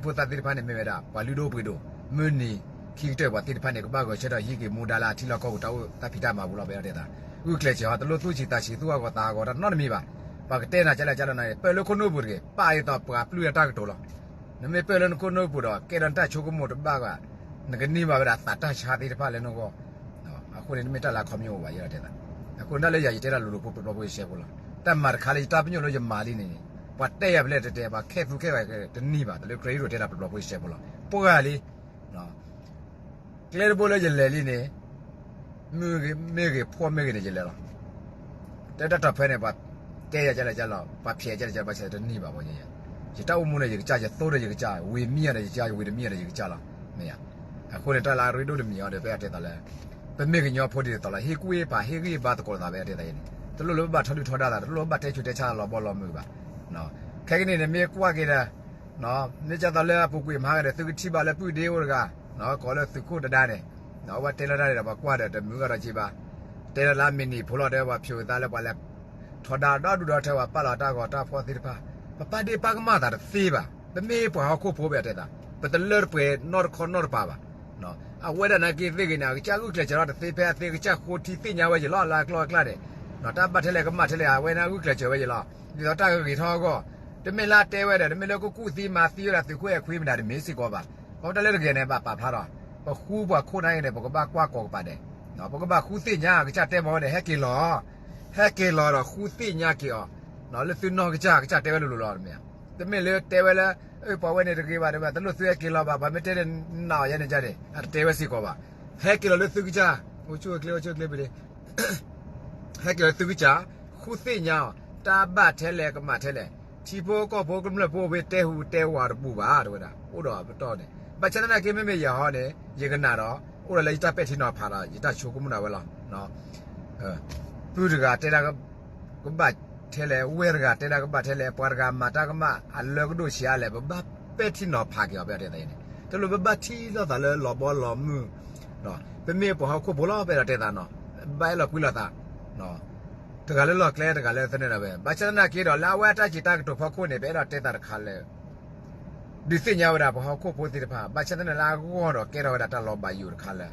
ဖိဒံဖိသၣ်သ့ၣ်တဖၣ်န့ၣ် မ့ၢ်ဝဲဒၣ် ပှၤလုၢ်ဒိၣ်ပှ့ၤဒိၣ် မုၢ်နံၤခံကတၢၢ်ပှၤသ့ၣ်တဖၣ်န့ၣ် ကဘၣ်ဂဲၤဆၢထၢၣ်ဟံးက့ၤမူဒါလၢအထံလီၢ်ကီၢ်ပူၤတၢ်အိၣ်တၢ်ဖံးတၢ်မၤပူၤလီၤ ပအဲၣ်ဒိးတဲသး. ဂုာ်ကျဲးစၢးဟီ တလိၣ်သူၣ်ဆံးသးဆံး သူၣ်အဂီၢ်သးအဂီၢ်တၢ်နီတမံၤဘၣ်. ပှၤကတဲနၤကလဲၣ်ကလဲၣ်န့ၣ် ပၢၢ်လၢခိၣ်နူာ်ပူၤတဂ့ၤ, ပာ်ဒ်သိးပှၤပျုၢ်တၢ်ကတိၤလီၤ. နမ့ၢ်ပၢၢ်လၢနခိၣ်နူာ်ပူၤဒီး ကဲထီၣ်နတၢ်ဆိကမိၣ်တဘၣ်ဘၣ်, နကန့ၢ်ဘၣ်ဝဲဒၣ်သးတၢ်ဆါသ့ၣ်တဖၣ်လၢနဂီၢ် အဃိန့ၣ် တမ့ၢ်တၢ်လၢအခီပညီအိၣ်ဘၣ် ယအဲၣ်ဒိးတဲသး. အဃိန့ၣ် တၢ်လၢယၤယတဲတၢ်လိၤလိၤဖိပျီဖိယရှဲဖိလီၤ. တၢ်မၤတခါလၢယတၢ်ပညိၣ်လၢယမၤလံန့ၣ် ပှၤတဲယၤဖဲလဲၣ်တတဲ ပှၤခဲသူခဲဝဲတနံၤဘၣ် တၢ်လၢ credit ယတဲတၢ်ပျီဖိယရှဲဖိလီၤ. ပှၤလံ ကျဲတဘိလၢယလဲၤလံန့ၣ် မ့ၢ်ဂ့ၤ မ့ၢ်ဂ့ၤ ဖှီၣ်မ့ၢ်ဂ့ၤန့ၣ် ယလဲၤလီၤ. တၢ်တၢ်တီၢ်ဖဲန့ၣ် ပှၤတဲယၤကလဲၣ်ကလဲၣ်, ပှၤဖျဲးကလဲၣ်ကလဲၣ် ဘၣ်ဆၣ်တနံၤဘၣ်ဘၣ်. ယတၢ်အိၣ်မူန့ၣ် ယကစၢ် ယသိဒီးယကစၢ်, ဝံၤမံယၤဒီးယကစၢ်, ဝံၤတမံယၤဒီးယကစၢ်လီၤ. မ့ၢ်ဧါ. အဃိန့ၣ် တၢ်လၢအရ့ဒိၣ်တမံၤအံၤဒီး ပအဲၣ်ဒိးတဲသးလၢ ပမ့ၢ်ကညီဖိဒ်သိးလီၤ ဟ့ၣ်ကူၣ်ဟ့ၣ်ဖး ဟ့ၣ်ဂံၢ်ဟ့ၣ်ဘါသကိးသး ပအဲၣ်ဒိးတဲသးအံၤန့ၣ် တလိၣ်လၢပဘၣ်ထီဒုၣ်ထီဒါသး, တလိၣ်ဘၣ်တဲဆူးတဲဆါလီၤဘီလီၤမုၢ်ဘၣ်. ခဲကနံၣ်န့ၣ် မ့ၢ်ကွၢ်က့ၤဒီး မ့ၢ်ကသိးလၢအပူၤကွံာ်မၤဟါကဒီး သုကထံၣ်ဘၣ်လၢပုၢ်ဒ့အိၣ်တဂၤ ကိးလၢသုးခိၣ်ဒါဒါန့ၣ် အဝဲတဲလီၤတၢ်န့ၣ်ဒီး ပှၤကွၢ်ဒီးတမုာ်ဂၢ်ဒီးက့ဘၣ်. တဲလီၤလၢအမံၤနံၤဖိလီၤ တဲပှၤဖျိးသးလၢပှၤလဲၤထီဒါဒီဒူၣ်ဒီထၢ ပှၤပာ်လီၤတၢ်ဂီၤတၢ်ဖီၣ်သ့ၣ်တဖၣ် ပပာ်ဒ့ၣ်ပာ်ကမၣ်သးတသ့ဘၣ်. ပမ့ၢ်ပှၤဟီၣ်ခိၣ်ဖိ ပအဲၣ်ဒိးတဲသး ပတလၢတပှဲၤနီတခီနီတပၤဘၣ်. အဝဲဒၣ်နာ်က့သ့ၣ်ဂ့ၤန့ၣ် အကစၢ်ဂုာ်ကျဲးစၢးထီၣ်တသ့ဖဲအသ့ ကစၢ်ဃိထံသ့ၣ်ညါဝဲယလီၤ လၢအကျိၤအကျဲန့ၣ် တၢ်ဘၣ်ထဲလဲၣ်ကမၣ်ထဲလဲၣ် အဝဲန့ၣ်ဂုာ်ကျဲးစၢးဝဲယလီၤ. ဒ်သိးတၢ်ဂ့ၤထီၣ်အဂီၢ် တမ့ၢ်လၢအတဲဝဲဒီး တမ့ၢ်လၢကကူၣ်သံမၤသံဝဲဒၣ်သုးခိၣ်အဲၣ်ခွံမတၤတမ့ၢ်စ့ၢ်ကီးဘၣ်. ခီဖျိတၢ်လၢတဂ့ၤန့ၣ် ဘၣ်ပာ်ဖျါထီၣ် ပဃုပှၤခိၣ်နၢ်ဂ့ၤန့ၣ် ပကဘၣ်ကွၢ်ကိးကပၤဒဲး ပကဘၣ်ဃုသ့ၣ်ညါ အကစၢ်တဲမၤဝဲန့ၣ် ဟဲက့ၤလီၤ ဟဲက့ၤလီၤဒီးဃုသ့ၣ်ညါက့ၤအီၤ လၢသုနီၢ်ကစၢ် ကစၢ်တဲဝဲလိၤလိၤလီၤတမ့ၢ်ဧါ. တမ့ၢ်လၢတဲဝဲလၢ ပှၤဝဲန့ၣ်တဂ့ၤဘၣ် တဘၣ်တလိၣ်သုဟဲက့ၤလီၤဘၣ် ပှၤမ့ၢ်တဲန့ၣ် နာ်အီၤယဲန့ၣ်ကန့ၣ် အတတဲဝဲစ့ၢ်ကီးဘၣ်. ဟဲက့ၤလီၤလၢသုကစၢ် အိၣ်ဆူၣ်အိၣ်ချ့ အိၣ်ဆူၣ်အိၣ်ချ့ပလံ ဟဲက့ၤလီၤလၢသုကစၢ် ဃုသ့ၣ်ညါအီၤ တၢ်ဘၣ်ထဲလဲၣ်ကမၣ်ထဲလဲၣ် ထံဖိကီၢ်ဖိကမျၢၢ်ဖိဝဲတဲဟူးတဲဝးတပူၤဘၣ် တဲဝဲဒၣ် အိၣ်ဒီးပတီၢ်န့ၣ် ဘၣ်ဆၣ်သနာ်က့ မ့မ့ၢ်ယၤဟီန့ၣ် ယကနၣ်ဒီး အိၣ်ဒီးလၢယတၢ်ပဲာ်ထံနီၤဖးဒီး ယတၢ်ဆိကမိၣ်ဒၣ်ဝဲလီၤ. ပုၢ်တဂၤတဲဒၣ်ကဘၣ်ထဲလဲၣ် ဝဲၢ်တဂၤတဲဒၣ်ကဘၣ်ထဲလဲၣ် ပှၤတဂၤမၤတၢ်ကမၣ် အလၢကဒိၣ်ဆံးအါလဲၣ် ပဘၣ်ပဲာ်ထံနီၤဖးက့ၤအီၤ ပအဲၣ်ဒိးတဲသးအံၤန့ၣ် တလိၣ်ပဘၣ်ထံၣ်လိာ်သးလၢလီၤဘီလီၤမုၢ် ပမ့ၢ်ပှၤဟီၣ်ခိၣ်ဖိလီၤ ပအဲၣ်ဒိးတဲသးနီၤ ဘၣ်အဲၣ်လီၤကွံလိာ်သး တဂၤလၢလီၢ်ကျဲ တဂၤလၢသနၢၣ်ဒၣ်ဝဲ ဘၣ်ဆၣ်သနာ်က့ဒီး လၢအဝဲအတၢ်စံးတၢ်ကတိၤဖီခိၣ်န့ၣ် ပအဲၣ်ဒိးတဲသးတခါလၢ ဒုးသ့ၣ်ညါဝဲဒၣ်ပှၤဟီၣ်ခိၣ်ဖိသ့ၣ်တဖၣ် ဘၣ်ဆၣ်သနာ်လၢအဂီၢ်ဒီးကဲထီၣ်ဝဲဒၣ်တၢ်လီၤဘၣ်ယိၣ်တခါလၢ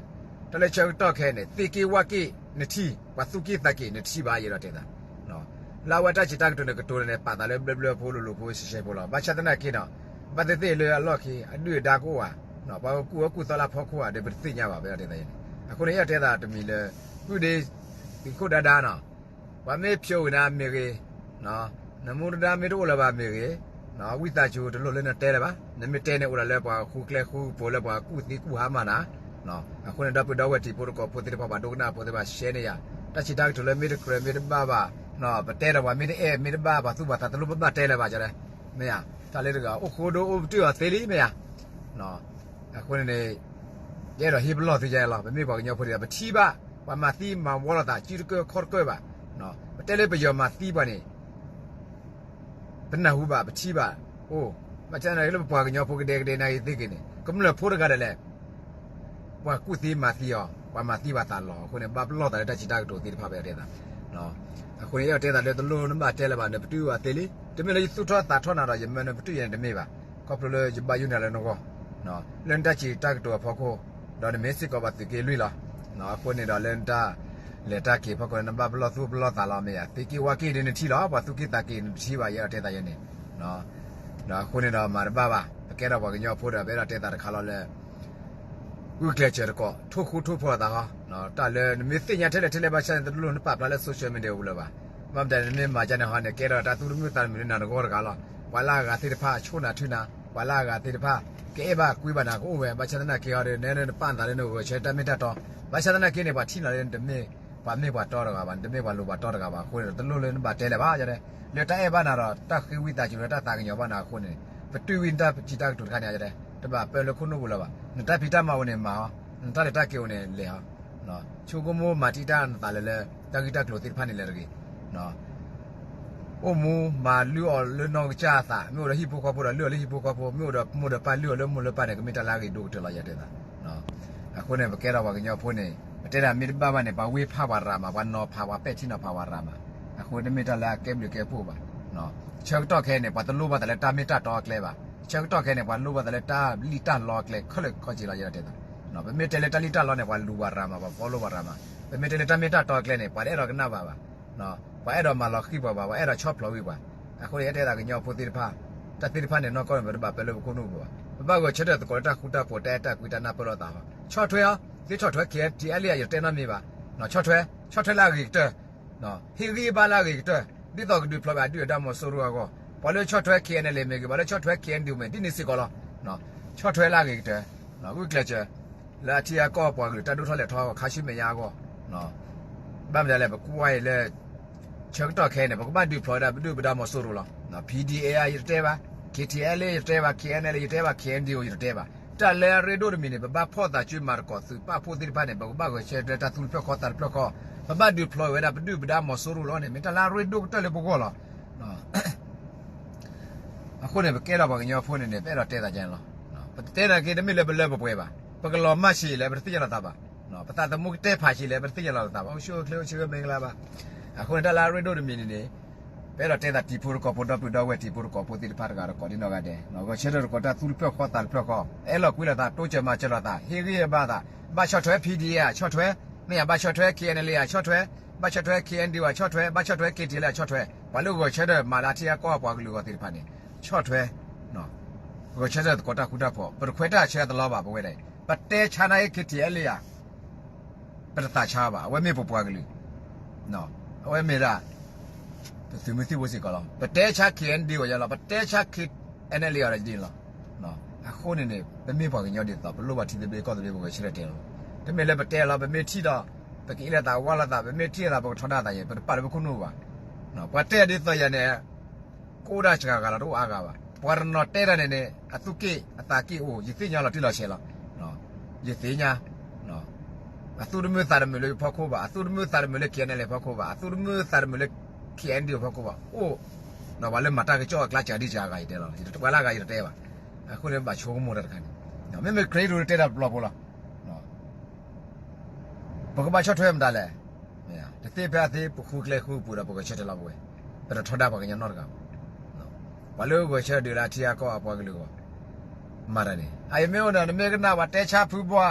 တၢ်လၢဆၢကတီၢ်ခဲအံၤန့ၣ် သ့က့ဝၣ်က့နထံၣ် ပှၤသူၣ်က့သးက့နထံၣ်ဘၣ် ယအဲၣ်ဒိးတဲသး လၢအဝဲတၢ်စံးတၢ်ကတိၤန့ၣ် ကတိၤန့ၣ် ပာ်သးလၢဘျၢဘျၢဖိလိၤလိၤဖိရှဲရှဲဖိလီၤ. ဘၣ်ဆၣ်သနာ်က့ဒီး ဘၣ်သ့ၣ်သ့ၣ်လၢအလီၢ်ခံ အဒုၣ်အဒါကအိၣ်ဧါ ပှၤကကူၣ်အၢကူၣ်သီလၢအဖီခိၣ်ဧါဒီး ပတသ့ၣ်ညါဘၣ် ပအဲၣ်ဒိးတဲသးအံၤန့ၣ် အဃိန့ၣ် ယအဲၣ်ဒိးတဲသးတမံၤလၢ ပုၢ်ဒ့ သုးခိၣ်ဒါဒါနီၤ ပှၤမ့ၢ်ဖျိးဝံၤနၤမ့ၢ်ဂ့ၤ နမူဒါမ့ၢ်တအိၣ်လၢၤဘၣ်မ့ၢ်ဂ့ၤ ဝံသးစူၤတလိၣ်လၢနတဲလၢၤဘၣ်. နမ့ၢ်တဲန့ၣ် အိၣ်ဒၣ်လၢပှၤဃုကျဲဃုကပူၤလၢပှၤကူၣ်သံကူၣ်ဟါမးနၤ အဃိန့ၣ် ဒီပုၢ်ဒီဝဲၢ်တံၤဖိသကိးဖိသ့ၣ်တဖၣ် ပှၤဒိကနၣ်ဖိသ့ၣ်တဖၣ် ရှဲန့ၢ်ယၤ တၢ်စံးတၢ်ကတိၤလၢမ့ၢ်တကြၢးမ့ၢ်တဘၣ်ဘၣ် ပတဲဒီးပှၤမ့ၢ်တအဲၣ်မ့ၢ်တဘၣ် ပှၤသူၣ်ပှၤသး တလိၣ်ပဘၣ်တဲလၢၤဘၣ် ကဒီး မ့ၢ်ဧါ. တၢ်လၢတဂၤ အိၣ်ဃိဒိအိၣ်ပတုာ်အီၤသ့လံ မ့ၢ်ဧါ. အဃိန့ၣ်န့ၣ် ယအဲၣ်ဒိးဟ့ၣ်ပလီၢ်သုယဲလီၤ. ပမ့ၢ်ပှၤကညီဖိတဂၤ ပထံၣ်ဘၣ် ပှၤမၤသံမၤဝီလိာ်သး စုတကၢၢ်ခီၣ်တကၢၢ်ဘၣ်. ပတဲလၢပယီၤမၤသံပှၤန့ၣ် ပနၢ်ဟူဘၣ် ပထံၣ်ဘၣ် အိၣ် ဘၣ်ဆၣ်သနာ်က့လၢပပှၤကညီဖိကဒဲကဒဲနာ်က့သ့ၣ်ဂ့ၤန့ၣ် ကမျၢၢ်ဖိတဂၤဒၣ်လဲာ် ပှၤကူၣ်သံမၤသံအီၤ ပှၤမၤသံပှၤသးလီၤ. အဃိန့ၣ် ဘၣ်ပလီၢ်သးလၢတၢ်စံးတၢ်ကတိၤသ့ၣ်တဖၣ် ပအဲၣ်ဒိးတဲသး အဃိန့ၣ် ယအဲၣ်ဒိးတဲသးလၢတလိၣ်နဘၣ်တဲလၢၤဘၣ် နပတုာ်အီၤသ့လံ. တမ့ၢ်လၢယသူၣ်ထီၣ်သးထီၣ်နၤဒီး ယမၢနပတုာ်ယဲန့ၣ်တမ့ၢ်ဘၣ်. ခီဖျိလၢယဘၣ်ယိၣ်န့ၢ်လၢနဂီၢ် လၢနတၢ်စံးတၢ်ကတိၤအဖီခိၣ် ဒီးနမ့ၢ်စ့ၢ်ကီးပှၤသုးက့လွံၢ်လီၤ. အဃိန့ၣ်ဒီးလၢနတၢ် လဲၤတၢ်က့ၤဖီခိၣ်န့ၣ် နဘၣ်ပလီၢ်သူၣ်ပလီၢ်သးလီၤ မ့ၢ်ဧါ. သ့က့ဝါက့ဒီးနထံၣ်လီၤ ပှၤသူၣ်က့သးက့ၤနတထံၣ်ဘၣ် ယအဲၣ်ဒိးတဲသးယဲန့ၣ် ဒီးအဃိန့ၣ်ဒီးမၤတဘၣ်ဘၣ် ပကဲထီၣ်ပှၤကညီဖိဒီး ပအဲၣ်ဒိးတဲသးတခါလီၤလၢ ဂုာ်ကျဲးစၢးတကိး ထိၣ်ဃူထိၣ်ဖိးလိာ်သးဟီ တၢ်လၢနမ့ၢ်သ့ၣ်ညါထဲလဲၣ်ထဲလဲၣ်ဘၣ်ဆၣ်န့ၣ် တလိၣ်နပာ်ဖျါလၢ social media ပူၤလၢၤဘၣ်. ဘၣ်မတၤနမ့ၢ်မၤဒ်န့ၣ်ဟီန့ၣ် ကဲထီၣ်တၢ်သူၣ်တမုာ်သးတမုာ်လၢနဂီၢ်တဂၤလီၤ. ပှၤလၢအဂၤသ့ၣ်တဖၣ်အဆိၣ်နၤထုနၤ ပှၤလၢအဂၤသ့ၣ်တဖၣ် ကအဲၣ်ဘၣ်ကွံဘၣ်နၤကအိၣ်ဝဲ ဘၣ်ဆၣ်သနာ်က့ဟီဒီး နဲနပာ်နသးလၢနဂဲၤဆၢတၢ်မ့ၢ်တၢ်တီ ဘၣ်ဆၣ်သနာ်က့န့ၣ် ပှၤထံၣ်နၤလၢနတမ့ၢ် ပှၤမ့ၢ်ပှၤတီတဂၤဘၣ် နတမ့ၢ်ပှၤလိၤပှၤတီတဂၤဘၣ်အဃိန့ၣ် တလိၣ်လၢနဘၣ်တဲလၢၤဘၣ် လၢတၢ်အဲၣ်ဘၣ်နၤဒီး တၢ်ဃ့ဝံသးစူၤလၢတၢ်သးကညီၤဘၣ်နၤအဃိန့ၣ် ပတုာ်ဝံၤနတၢ်စံးတၢ်ကတိၤတခါန့ၣ် တဘၣ်ပၢလၢခိၣ်နူာ်ပူၤလၢၤဘၣ်. နတၢ်ဖံးတၢ်မၤအိၣ်န့ၣ်မၤအီၤ နတၢ်လဲၤတၢ်က့ၤအိၣ်န့ၣ်လဲၤအီၤ ဆိကမိၣ်မၤတံာ်တာ်နသးလၢလၢ တၢ်ဂ့ၢ်တၢ်ကျိၤသ့ၣ်တဖၣ်န့ၣ်လၢတဂ့ၤ အိၣ်မူမၤလုၢ်အီၤလၢနီၢ်ကစၢ်အသး မ့ၢ်အိၣ်ဒီးဟံၣ်ဖိဃီဖိဒီးလုၢ်အီၤလၢဟံၣ်ဖိဃီဖိ မ့ၢ်အိၣ်ဒီးမိၢ်ဒီးပၢ်လုၢ်အီၤလၢမိၢ်လၢပၢ်န့ၣ် ကမ့ၢ်တၢ်လၢအဂ့ၤဒိၣ်ကတၢၢ်လီၤ ယတဲသး အဃိန့ၣ် ပကဲထီၣ်ပှၤကညီဖိန့ၣ် ပတဲဒၣ်မ့ၢ်တဘၣ်ဘၣ်န့ၣ် ပှၤဝ့ၢ်ဖးပှၤရၤမး ပှၤနီၤဖးပှၤပဲာ်ထံနီၤဖးပှၤရၤမး အဃိတမ့ၢ်တၢ်လၢအကဲဘျုးကဲဖှိၣ်ဘၣ်. ဆၢကတီၢ်ခဲအံၤန့ၣ် ပှၤတလိၣ်ဘၣ်သးလၢတၢ်မ့ၢ်တၢ်တီအကျဲဘၣ် ဆၢကတီၢ်ခဲအံၤန့ၣ် ပှၤလိၣ်ဘၣ်သးလၢတၢ်လံၣ်တၢ်လီအကျဲခဲလၢာ်ခဲဆ့လီၤ ယဲဒၣ်တဲသး. ပမ့ၢ်တဲလၢတၢ်လံၣ်တၢ်လီန့ၣ် ပှၤလူၤပှၤရၤမး ပှၤ follow ပှၤရၤမး. ပမ့ၢ်တဲလၢတၢ်မ့ၢ်တၢ်တီအကျဲန့ၣ် ပှၤတအဲၣ်ဒိးကနၣ်ဘၣ်ဘၣ်. ပှၤအဲၣ်ဒိးမၤလီၤဃံၤပှၤဘၣ်, ပှၤအဲၣ်ဒိးဆီၣ်ဖျိးဝံၤပှၤ. အဃိန့ၣ် ယအဲၣ်ဒိးတဲသးကညီဖိသ့ၣ်တဖၣ်, တၢ်သ့ၣ်တဖၣ်န့ၣ် နီၢ်ကီၢ်န့ၣ် ပတဘၣ်ပၢလၢပခိၣ်နူာ်ပူၤဘၣ်. ပဘၣ်ဂဲၤဆၢထၢၣ်သကိးလၢတၢ်ဃူတၢ်ဖိး တၢ်အဲၣ်တၢ်ကွံ တၢ်နၢ်ပၢၢ်လိာ်သးဟီ. ဆီၣ်ထွဲအီၤ, သုဆီၣ်ထွဲ K T L A ယတတဲနီတမံၤဘၣ်. ဆီၣ်ထွဲ, ဆီၣ်ထွဲလၢအဂ့ၤကတၢၢ် ဟ့ၣ်ဂံၢ်ဟ့ၣ်ဘါလၢအဂ့ၤကတၢၢ်, ဒ်သိးကဒုးဖျိးဘၣ်ဒုၣ်ဒါမီၤစိရိၤအဂီၢ်, ပှၤလၢဆီၣ်ထွဲ K N L A မ့ၢ်ဂ့ၤ, ပှၤလၢဆီၣ်ထွဲ K N D O မ့ၢ် ဒ်န့ၣ်စ့ၢ်ကီးလီၤ. ဆီၣ်ထွဲလၢအဂ့ၤကတၢၢ်, ဂုာ်ကျဲးစၢး လၢအထံအကီၢ်အပှၤကလုာ်တၢ်ဒိၣ်ထီၣ်လဲၢ်ထီၣ်ခါဆူမဲာ်ညါအဂီၢ်, ဘၣ်မနုၤလဲၣ် ပကွၢ်အံၤလၢ ဆၢကတီၢ်ခဲအံၤန့ၣ် ပကဘၣ်ဒုးဖျိးဝဲဒၣ်ပဒုၣ်ပဒါမီၤစိရိၤလီၤ. P D A ယတတဲဘၣ်, K T L A ယတတဲဘၣ်, K N L A ယတတဲဘၣ်, K N D O ယတတဲဘၣ်. တၢ်လၢအရ့ဒိၣ်တမံၤန့ၣ် ပဘၣ်ဖီၣ်သးစုမၤသကိးသုးပာ်ဖှိၣ်သ့ၣ်တဖၣ်န့ၣ် ပကဘၣ်ဂဲၤဆၢထၢၣ်လၢတၢ်သူၣ်တဖျၢၣ်ဃီသးတဖျၢၣ်ဃီ, ပဘၣ်ဒုးဖျိးဝဲဒၣ်ပဒုၣ်ပဒါမီၤစိရိၤလီၤန့ၣ် မ့ၢ်တၢ်လၢအရ့ဒိၣ်ကတၢၢ်လၢပဂီၢ်လီၤ. အဃိန့ၣ် ပကဲထီၣ်ပှၤကညီဖိန့ၣ်န့ၣ် ပအဲၣ်ဒိးတဲသးကဲန့ၣ်လီၤ. ပတဲသနာ်က့ တမ့ၢ်လၢပလၢပပှဲၤဘၣ်, ပကလီၤမၢ်ဆံးလဲၣ် ပတသ့ၣ်ညါလိာ်သးဘၣ်, ပသးသမူကတဲဖးဆံးလဲၣ် ပတသ့ၣ်ညါလိာ်သးဘၣ်, အိၣ်ဆူၣ်အိၣ်ချ့အိၣ်ဆူၣ်အိၣ်မ့ၢ်ကလါဘၣ်. အဃိန့ၣ် တၢ်လၢအရ့ဒိၣ်တမံၤန့ၣ်န့ၣ် ပအဲၣ်ဒိးတဲသးတံၤဖိတကိးဖိ ဒီပုၢ်ဒီဝဲၢ်တံၤဖိတကိးဖိသ့ၣ်တဖၣ်တဂၤတကိးဒ်နီၢ်ဂၤဒဲး, ဂဲၤဆၢထၢၣ်သကိးတၢ်သူၣ်တဖျၢၣ်ဃီသးတဖျၢၣ်ဃီ, အဲၣ်လိာ်ကွံလိာ်သး တိစၢၤမၤစၢၤလိာ်သး ဟ့ၣ်ဂံၢ်ဟ့ၣ်ဘါသး, ဘၣ်ဆီၣ်ထွဲ P D A ဆီၣ်ထွဲ, မ့ၢ်ယၤ ဘၣ်ဆီၣ်ထွဲ K N L A ဆီၣ်ထွဲ, ဘၣ်ဆီၣ်ထွဲ K N D O ဆီၣ်ထွဲ, ဘၣ်ဆီၣ်ထွဲ K T L A ဆီၣ်ထွဲ, ပှၤလၢဂဲၤဆၢထၢၣ်မၤလၢအထံအကီၢ်ပှၤကလုာ်အဂီၢ်သ့ၣ်တဖၣ်န့ၣ် ဆီၣ်ထွဲ, ဂဲၤဆၢထၢၣ်သကိးတၢ်ဃူတၢ်ဖိး, ပတခွဲးတၢ်ဆၢတလီၤဘၣ် ပဝဲဒၣ်အံၤ, ပတဲဆါန့ၢ် K T L A ဧါ ပတသးဆါဘၣ်, အဝဲမ့ၢ်ပပှၤကလုာ်, အဝဲမ့ၢ်ဒၣ် ပသုးမုၢ်သံၣ်ဘိစ့ၢ်ကီးလီၤ. ပတဲဆါ K N D O အီၤလီၤ, ပတဲဆါ K N L A အီၤဒ်န့ၣ်လီၤ. အဃိန့ၣ်န့ၣ် ပမ့ၢ်ပှၤကညီဒ်သိး ပလိၣ်ဘၣ်ထံသဘျ့ကီၢ်သဘျ့ ပဂဲၤဆၢထၢၣ်တဲလီၤ. တမ့ၢ်လၢပတဲလီၤ ပမ့ၢ်ထံၣ်ဒီး ပကအ့ၣ်လိာ်သးဝါလိာ်သး, ပမ့ၢ်ထံၣ်လိာ်သး ပကထီဒါသးယဲၢ်, ပတပာ်လၢပခိၣ်နူာ်ဘၣ်. ပှၤတဲဒ်သိးယၤန့ၣ် ကအိၣ်ဒၣ်စှၤဂၤလီၤ တအိၣ်အါဂၤဘၣ်. ပှၤတနီၤတဲတၢ်န့ၣ်န့ၣ် အသူၣ်က့ၣ်အသးက့ၣ်အိၣ်, ယသ့ၣ်ညါလီၤတံၢ်လီၤဆဲးလီၤ. ယသ့ၣ်ညါ အသူၣ်တမုာ်သးတမုာ်လၢယဖီခိၣ်ဘၣ်, အသူၣ်တမုာ်သးတမုာ်လၢ K N L A ဖီခိၣ်ဘၣ်, အသူၣ်တမုာ်သးတမုာ်လၢ K N D O ဖီခိၣ်ဘၣ်, အိၣ်ဒီးပှၤလၢမၤတၢ်ကစီၣ်အကျါစှၤဒ်စှၤဂၤယတဲလီၤ, ပှၤလၢအဂၤယတတဲဘၣ်. အဃိန့ၣ် ဘၣ်ဆိကမိၣ်တၢ်တခါန့ၣ်, မ့မ့ၢ် Great Road တဲတၢ်တဘျီဖိလီၤ. ပကဘၣ်ဆီၣ်ထွဲမတၤလဲၣ်. တသ့ဖဲအသ့ ပဃုကျဲဃုပူၤဒီး ပဂဲၤဆၢထၢၣ်လီၤပဝဲ, ပတထီဒါပှၤကညီနီတဂၤဘၣ်. ပှၤလၢဂဲၤဆၢထၢၣ်ဒုးလၢအထံအကီၢ်အပှၤကလုာ်အဂီၢ် မၤတၢ်န့ၣ် အအံၤမ့ၢ်အိၣ်ဒီး နမ့ၢ်ကနၣ်ပှၤတဲဆါဖုဘှါ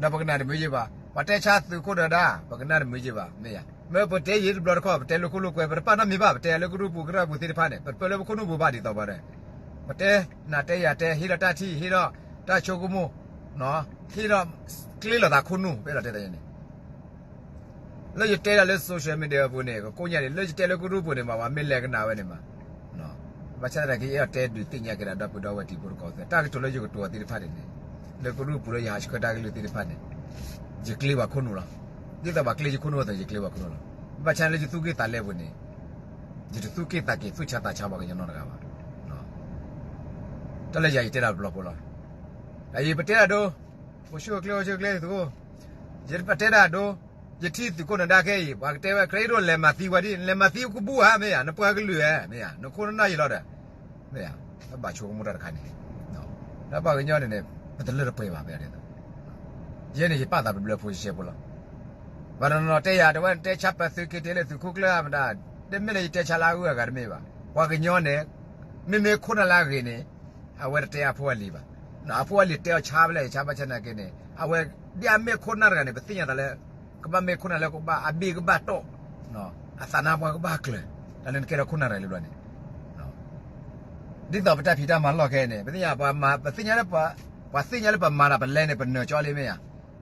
ဒီးပကနၣ်တမုာ်ယံာ်ဘၣ်, ပှၤတဲဆါသုးခိၣ်နၢၤဒါ ပကနၣ်တမုာ်ယံာ်ဘၣ်, မ့ၢ်ယၤ. မ့ၢ်ပတဲယံာ်တဘျီတခီၣ် ပတဲလၢခိၣ်လၢကွဲ ပတပာ်နီတမံၤဘၣ်, ပတဲလၢကရူၢ်ပူၤကရၢၢ်ပူၤသ့ၣ်တဖၣ်န့ၣ် ပတပၢလၢပခိၣ်နူာ်ပူၤဘၣ်ဒ်သိးပှၤဒီး ပတဲနၤတဲယၤတဲ ဟ့ၣ်ဒီးတၢ်ထံၣ် ဟ့ၣ်ဒီးတၢ်ဆိကမိၣ်, ဟ့ၣ်ဒီးကျ့လိာ်သးခိၣ်နူာ် ပအဲၣ်ဒိးတဲတၢ်န့ၣ် လၢယတဲဒၣ်လၢ social media အပူၤန့ၣ် ကကိးညါန့ၣ် လၢယတဲလၢကရူၢ်ပူၤန့ၣ် မ့ၢ်ပှၤမ့ၢ်လဲၤကနၣ်ဝဲန့ၣ်မး, ဘၣ်ဆၣ်သနာ်က့ ယအဲၣ်ဒိးတဲဒုးသ့ၣ်ညါက့ၤဒီး ဒီပုၢ်ဒီဝဲၢ်တံၤဖိတကိးသ့ၣ် တၢ်ကတိၤလၢယကတိၤသ့ၣ်တဖၣ်န့ၣ်န့ၣ် လၢကရူၢ်ပူၤလၢယဟးဆှၢတၢ်ကလုၢ်သ့ၣ်တဖၣ်န့ၣ် ယကျ့ပှၤခိၣ်နူာ်လီၤ. ဒ်သိးပှၤကျ့ယခိၣ်နူာ်အသိး ယကျ့ပှၤခိၣ်နူာ်လီၤ. ဘၣ်ဆၣ်လၢယသူၣ်က့ၣ်သးလဲပူၤန့ၣ် ယတသူၣ်က့ၣ်သးက့ၤ သူၣ်ဆါသးဆါပှၤကညီနီတဂၤဘၣ်. တၢ်လၢယၤယတဲဒၣ်တဘျီဖိလီၤ. အအံၤပတဲဒၣ်ဒိ အိၣ်ဆူၣ်အိၣ်ချ့ အိၣ်ဆူၣ်အိၣ်ချ့သုး, ယပတဲဒၣ်ဒိ, ယထံၣ်သုးခိၣ်နၢၤဒါခဲအံၤ ပှၤကတဲဝဲ Great Road လဲၤမၤသံဝဲဒ် လဲၤမၤသံကဘူၣ်ဧါ မ့ၢ်ယၤ နပှၤကလုာ်ဧါ မ့ၢ်ယၤ နခိၣ်နနၢ်ယံာ်လီၤဒီး မ့ၢ်ယၤ ဘၣ်ဆိကမိၣ်တၢ်တခါန့ၣ်, ဒီးပှၤကညီန့ၣ်န့ၣ် ပတလၢတပှဲၤဘၣ် ပတဲ, ယဲန့ၣ် ယပာ်သးတဘျၢဖိယစဲးဖိလီၤ. ပှၤတနီၤတဲယၤ တဝဲနတဲဆါပၢသုးက့ၤတ့ၢ်လၢသုးခိၣ်ကျၢၢ်မတၤ, တမ့ၢ်လၢယတဲဆါလၢအဂုၤအဂၤတမ့ၢ်ဘၣ်. ပှၤကညီန့ၣ် မ့မ့ၢ်ခိၣ်နၢ်လၢအဂ့ၤန့ၣ် အဝဲတတဲအဖိအလံၤဘၣ်. အဖိအလံၤတဲအီၤဆါဖဲလဲၣ် ယဆါဘၣ်ဆၣ်သနာ်က့န့ၣ် အဝဲ ဒ်အမ့ၢ်ခိၣ်နၢ်တဂၤန့ၣ် ပသ့ၣ်ညါသးလၢ ကဘၣ်မ့ၢ်ခိၣ်နၢ်လၢကဘၣ်အဘ့ၣ်ကဘၣ်တီၢ်, အသးနါပှၢ်ကဘၣ်ကျၢၤ, တၢ်လၢနကဲထီၣ်ခိၣ်နၢ်တဂၤလၢဘျီန့ၣ် ဒ်သိးပတၢ်ဖံးတၢ်မၤလီၢ်ခဲအံၤန့ၣ် ပသ့ၣ်ညါ ပှၤမၤ ပသ့ၣ်ညါလၢပ ပှၤသ့ၣ်ညါလၢပမၤတၢ်ပလဲန့ၣ် ပနၢၤကၠီလံမ့ၢ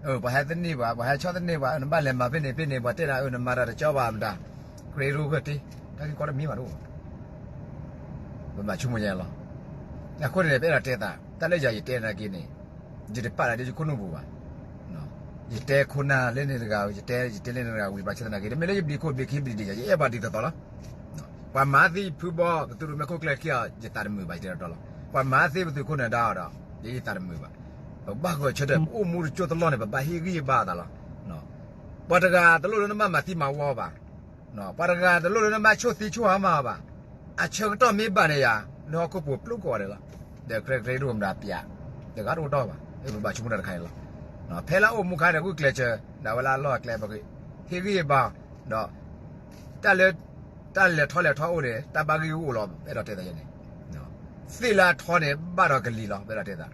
်ဧါ. ပှၤဟဲသန့ၢ်ပှၤ ပှၤဟဲဆီၣ်သန့ၢ်ပှၤ နဘၣ်လဲၤမၤဖဲန့ၣ်ဖဲန့ၣ် ပှၤတဲနၤအၢ နမၤတၢ်တကၠီဘၣ်မတၤ, ကြ့ရူၢ်ဂၢၢ်တ့ တၢ်ဂ့ၢ်ကီတမံၤဘၣ်တအိၣ်ဘၣ်. ပဘၣ်ဆိကမိၣ်ယဲလီၤ. အဃိန့ၣ် ပအဲၣ်ဒိးတဲသး တၢ်လၢယၤယတဲနာ်က့န့ၣ် ယတပာ်လၢဒ်ယခိၣ်နူာ်ပူၤဘၣ်. ယတဲခိၣ်နၢ်လၢန့ၣ်တဂၤ ယတဲ ယတဲလၢန့ၣ်တဂၤဝံၤ ဘၣ်ဆၣ်သနာ်က့ တမ့ၢ်လၢယဘျံးခိၣ်ဘျံးခံဘျံးဒံးယၤ ယအဲၣ်ပှၤဒ်သိးသိးလီၤ. ပှၤမၤသံဖုဘီ ပသုးရိၣ်မဲခိၣ်ကျၢၢ်ခံဂၤ ယသးတမုာ်ဘၣ် ယတဲတီတီလီၤ. ပှၤမၤသံပသုးခိၣ်နၢၤဒါအီၤဒီး ယသးတမုာ်ဘၣ်. ပဘၣ်ဂဲၤဆၢထၢၣ် ပအိၣ်မူတကၠိတလီၢ်န့ၣ် ပဘၣ်ဟ့ၣ်ဂံၢ်ဟ့ၣ်ဘါအသးလီၤ. ပှၤတဂၤတလိၣ်လၢနဘၣ်မၤသံမၤဝီဘၣ်. ပှၤတဂၤတလိၣ်လၢနဘၣ်ဆိၣ်သံဆိၣ်ဟါမၤအီၤဘၣ်. အဆၢကတီၢ်မ့ၢ်ဘၣ်န့ၣ်ယၤ လၢဟီၣ်ခိၣ်ပူၤပျိကိးဂၤဒဲးလီၤ. ဒီးကြဲကြဲဒိၣ်မတၤပျး တဂၤတအိၣ်တီၢ်ဘၣ်. ပဘၣ်ဆိကမိၣ်တၢ်တခါအံၤလီၤ. ဖဲလၢအအိၣ်မူခါန့ၣ် ဂုာ်ကျဲးစၢး ဒၣ်ဝဲလၢအလီၢ်အကျဲ ပကဟ့ၣ်ဂံၢ်ဟ့ၣ်ဘါ ဒီး တၢ်လၢ တၢ်လဲၤထီၣ်လဲၤထီအိၣ်န့ၣ် တၢ်ဘၣ်ဂံၢ်ဂူာ်အိၣ်လီၤ အဲၣ်ဒိးတဲသးယဲန့ၣ်. သ့ၣ်လၢအထီန့ၣ် ဘၣ်ဒီးကလံၤလီၤ ပအဲၣ်ဒိးတဲသး,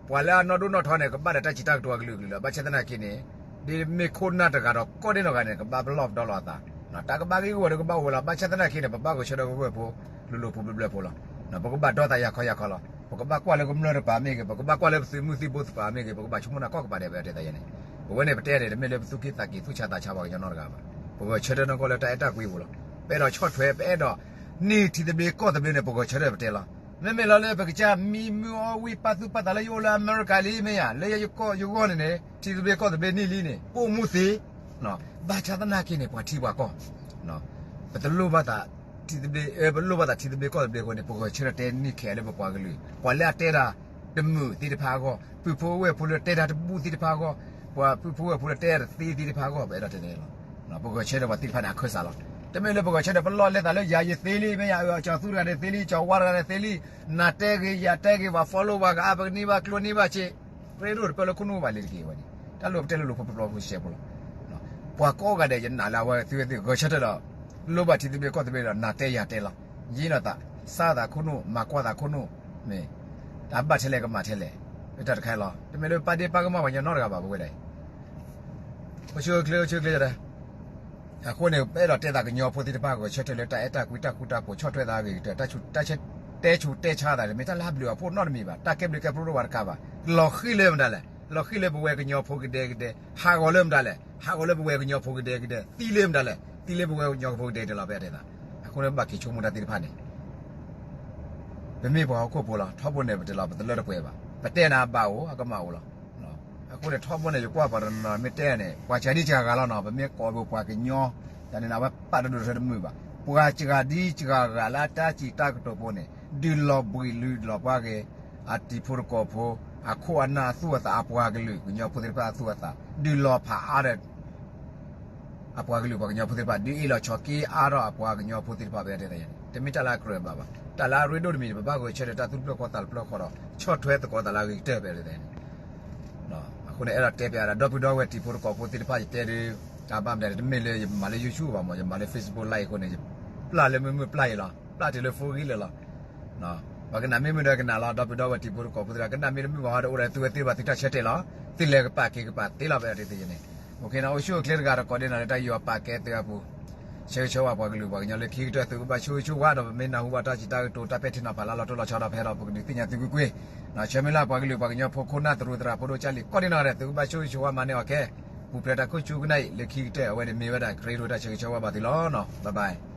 ပှၤလၢအနီၢ်ဒိၣ်နီၢ်ထီန့ၣ် ကဘၣ်ဒီးတၢ်စံးတၢ်ကတိၤအကလုာ်ကလုာ်လီၤ. ဘၣ်ဆၣ်သနာ်က့န့ၣ် ဒ်မ့ၢ်ခိၣ်နၢ်တဂၤဒီးကီၢ်ဒ့နီၢ်ဂၤန့ၣ် ကဘၣ်ပလီၢ်ပဒီလီၤအသး, တၢ်ကဘၣ်ဂ့ၢ်ဂီၢ်ဒီးကဘၣ်အိၣ်ဝဲလီၤ. ဘၣ်ဆၣ်သနာ်က့န့ၣ် ပဘၣ်ဂဲၤဆၢထၢၣ်ဂၢၢ်ဂၢၢ်ဖိ လိၤလိၤဖိဘျၢဘျၢဖိလီၤ. ပကဘၣ်ဒီသးယၤခီယၤခီလီၤ. ပကဘၣ်ကွၢ်လၢကမျၢၢ်တပၤမ့ၢ်ဂ့ၤ, ပကဘၣ်ကွၢ်လၢပသုးမုၢ်သံၣ်ဘိတပၤမ့ၢ်ဂ့ၤ, ပကဘၣ်ဆိကမိၣ်နၢ်ကီၢ်ကပၤဒဲး ပအဲၣ်ဒိးတဲသးယဲန့ၣ်. ပဝဲန့ၣ် ပတဲန့ၣ် တမ့ၢ်လၢပသူၣ်က့သးက့ၤ သူၣ်ဆါသးဆါပှၤကညီနီတဂၤဘၣ်. ပဂဲၤဆၢထၢၣ်နီၢ်ကီၢ်လၢတၢ်အဲၣ်တၢ်ကွံပူၤလီၤ. ပအဲၣ်ဒိးဆီၣ်ထွဲ ပအဲၣ်ဒိး န့ၢ်ထံသဘျ့ကီၢ်သဘျ့န့ၣ် ပဂဲၤဆၢထၢၣ်ပတဲလီၤ. မ့မ့ၢ်လီၤလၢပကစၢ်မံမုၢ်အီၣ်ဝံၣ် ပာ်သူၣ်ပာ်သးလၢယအိၣ်လၢအမဲရကၤလံမ့ၢ်ဧါ, လၢယကီၢ်ယဂီၢ်န့ၣ်န့ၣ် ထံသဘျ့ကီၢ်သဘျ့န့ၢ်လံန့ၣ် ပအိၣ်မူသ့ ဘၣ်ဆၣ်သနာ်က့န့ၣ် ပှၤထံပှၤကီၢ် ပတလိၣ်ဘၣ်သး ထံသဘျ့ ပလိၣ်ဘၣ်သးထံသဘျ့ကီၢ်သဘျ့အဃိန့ၣ် ပဂဲၤဆၢထၢၣ်တဲန့ၢ်ခဲလၢာ်လၢပပှၤကလုာ် ပှၤလၢအတဲတၢ်တမုာ်သ့ၣ်တဖၣ်အဂီၢ်, ပုၢ်ဖိဝဲၢ်ဖိလၢတဲတၢ်တဘူၣ်သ့ၣ်တဖၣ်အဂီၢ်, ပှၤပုၢ်ဖိဝဲၢ်ဖိလၢတဲတၢ်တသ့သ့ၣ်တဖၣ်အဂီၢ် ပအဲၣ်ဒိးတဲန့ၣ်လီၤ. ပဂဲၤဆၢထၢၣ်ပှၤသ့ၣ်တဖၣ်န့ၣ် အခၢၣ်စးလီၤ. တမ့ၢ်လၢပဂဲၤဆၢထၢၣ်ပလီၢ်လဲသးလၢယၤယသ့လံမ့ၢ်ဧါ, ကၠီၤသူတဂၤန့ၣ်သ့လံ, ကၠီၤဝါတဂၤန့ၣ်သ့လံ, နၤတဲဂ့ၤ ယၤတဲဂ့ၤ, ပှၤ follow ပှၤကအါ ပကန့ၢ်ဘၣ်ကျိၤန့ၢ်ဘၣ်စ့ၢ် ရ့ဒိၣ်တပၢၢ်လၢခိၣ်နူာ်ဘၣ်လံတက့ၢ်ဝဲန့ၣ် တၢ်လိၣ်ပတဲလိၣ်လိၣ်ဖိပျီဖိစဲးဖိလီၤ. ပှၤကိးဂၤဒဲး ယနာ်လၢအဝဲသုဝဲသ့ၣ်ဂဲၤဆၢထၢၣ်ဒီး လိၣ်ဘၣ်ထံသဘျ့ကီၢ်သဘျ့ဒီး နၤတဲယၤတဲလီၤ. ယံၤနီၤသး စၢ်သးခိၣ်နူာ် မၤကွၢ်သးခိၣ်နူာ်န့ၣ် တၢ်ဘၣ်ထဲလဲၣ်ကမၤထဲလဲၣ် တၢ်တခါလီၤ. တမ့ၢ်လၢပာ်ဒ့ပာ်ကမၣ်ပှၤကညီနီတဂၤဘၣ် ပဝဲဒၣ်အံၤ အိၣ်ဆူၣ်အိၣ်ချ့ အိၣ်ဆူၣ်အိၣ်ချ့ အဃိန့ၣ် ပအဲၣ်ဒိးတဲသးကညီဖိသ့ၣ်တဖၣ် ဂဲၤဆၢထၢၣ်လၢတၢ်အဲၣ်တၢ်ကွံ တၢ်ဃူတၢ်ဖိး ဆီၣ်ထွဲသးဂ့ၤကတၢၢ် တၢ်ဆူးတဲဆါသးန့ၣ် မ့ၢ်တၢ်လၢဟးဘျုးအဖှိၣ်နီတမံၤဘၣ်, တၢ်ကဲဘျုးကဲဖှိၣ်ဒိၣ်ဝဲတကးဘၣ်. လီၤဃံၤလၢမတၤလဲၣ်, လီၤဃံၤလၢပဝဲကညီဖိကဒဲကဒဲ, ဟးဂီၤလၢမတၤလဲၣ်, ဟးဂီၤလၢပဝဲကညီဖိကဒဲကဒဲ, သံလၢမတၤလဲၣ်, သံလၢပဝဲကညီဖိကဒဲကဒဲလီၤ ပအဲၣ်ဒိးတဲသး. အဃိန့ၣ် ပဘၣ်က့ၤဆိကမိၣ်တၢ်သ့ၣ်တဖၣ်န့ၣ် ပမ့ၢ်ပှၤဟီၣ်ခိၣ်ဖိလီၤ. ထီဘိန့ၣ် ပတလီၤ ပတလၢတပှဲၤဘၣ်. ပတဲနၤအဘၣ်အိၣ် အကမၣ်အိၣ်လီၤ. အဃိန့ၣ် ထီဘိန့ၣ် ယကွၢ်ပှၤတနီၤမ့ၢ်တဲန့ၣ် ပှၤစှၤဒ်စှၤဂၤလီၤနီၤ, ပမ့ၢ်ကိးပပှၤကညီ ယၤန့ၣ် အဝဲပာ်တဒိၣ်ထွဲတမုာ်ဘၣ်. ပှၤစှၤဒ်စှၤဂၤလၢအတၢ်စံးတၢ်ကတိၤဖိန့ၣ် ဒုးလီၤဘှံးလုၢ်လီၤပှီၢ်က့ၤ အတံၤဖိသကိးဖိ အခိၣ်အနၢ်အသူၣ်အသး အပှၤကလုာ် ကညီဖိသ့ၣ်တဖၣ်အသူၣ်အသး ဒုးလီၤဖးအါဒီး အပှၤကလုာ်ပှၤကညီဖိသ့ၣ်တဖၣ် ဒုးအ့ၣ်လိာ်ဆိးက့အါထီၣ်အပှၤကညီဖိသ့ၣ်တဖၣ် ပအဲၣ်ဒိးတဲသးန့ၣ် တမ့ၢ်တၢ်လၢအကြၢးဘၣ်ဘၣ်. တၢ်လၢအရ့ဒိၣ်တမံၤန့ၣ် ပဘၣ်ဂဲၤဆၢထၢၣ်တၢ်သူၣ်တဖျၢၣ်ဃီသးတဖျၢၣ်ဃီဒီး ဆီၣ်ထွဲသကိးသးလၢအဂ့ၤကတၢၢ် ပအဲၣ်ဒိးတဲသးန့ၣ်. အဃိန့ၣ် အဲၣ်ဒိးတဲပျးဒီး ဒီပုၢ်ဒီဝဲၢ်တံၤဖိသကိးဖိသ့ၣ်တဖၣ် ယတဲဒုး တၢ်ဘၣ်မတၤလဲၣ် တမ့ၢ်လၢယမၤလၢ YouTube ဘၣ်မး ယမၤလၢ Facebook Live အဃိန့ၣ် ယပျၢ်လၢမုာ်မုာ်ပျၢ်အံၤလီၤ. ပျၢ်တုၤလၢ phone ဂံၢ်လၢာ်လီၤ. ပှၤကနၣ်မ့ၢ်မုာ်ဒီးကနၣ်လီၤ. ဒီပုၢ်ဒီဝဲၢ်တံၤဖိသကိးဖိသ့ၣ်တဖၣ် ကနၣ်မ့ၢ်တမုာ်ဘၣ်ဟီဒီး အိၣ်ဒီးသုဝဲသ့ၣ်တဖၣ် သုတၢ်ဆၢတဲာ်လီၤ. သုလဲၤကပာ်က့ၤကပာ်သ့လီၤ ပအဲၣ်ဒိးတဲသးန့ၣ်. အိၣ်ဆူၣ်အိၣ်ချ့တဂၤဒီးကိးဒ့နီၢ်လၢတၢ်ယိၤအပာ်ကဲသုအပူၤ ဆၢဂ့ၤဆၢဝါပှၤကလုာ်ပှၤကညီလၢခံကတၢၢ် သုကဘၣ်ဆိၣ်ဂ့ၤဆိၣ်ဝါဒီး ပမ့ၢ်နၢ်ဟူဘၣ်တၢ်စံးတၢ်ကတိၤ တၢ်ပဲာ်ထံနီၤဖးလၢလီၤတိၢ်လီၤဆီဒီး ပဟဲဒီးပကဒုးသ့ၣ်ညါသုကွ့ၢ်ကွ့ၢ်. ဆၢမုၢ်လၢ်ပှၤကလုာ်ပှၤကညီဖိ ခိၣ်နၢ်သရူးသရၣ် ဖိဒိၣ်ကၢ်လံၤ ကိးဒ့နီၢ်ဂၤဒဲး သုကဘၣ်ဆိၣ်ဂ့ၤဆိၣ်ဝါမၤန့ၢ်အီၤခဲ ပူၤဖျဲးတၢ်ခိၣ်ဆူကနၣ်အံၤ လၢခံကတၢၢ် အဝဲန့ၣ်မ့ၢ်ဝဲဒၣ် ကရ့ဒိၣ်တၢ်ဆၢဂ့ၤဆၢဝါဘၣ်သုလီၤ. Bye bye.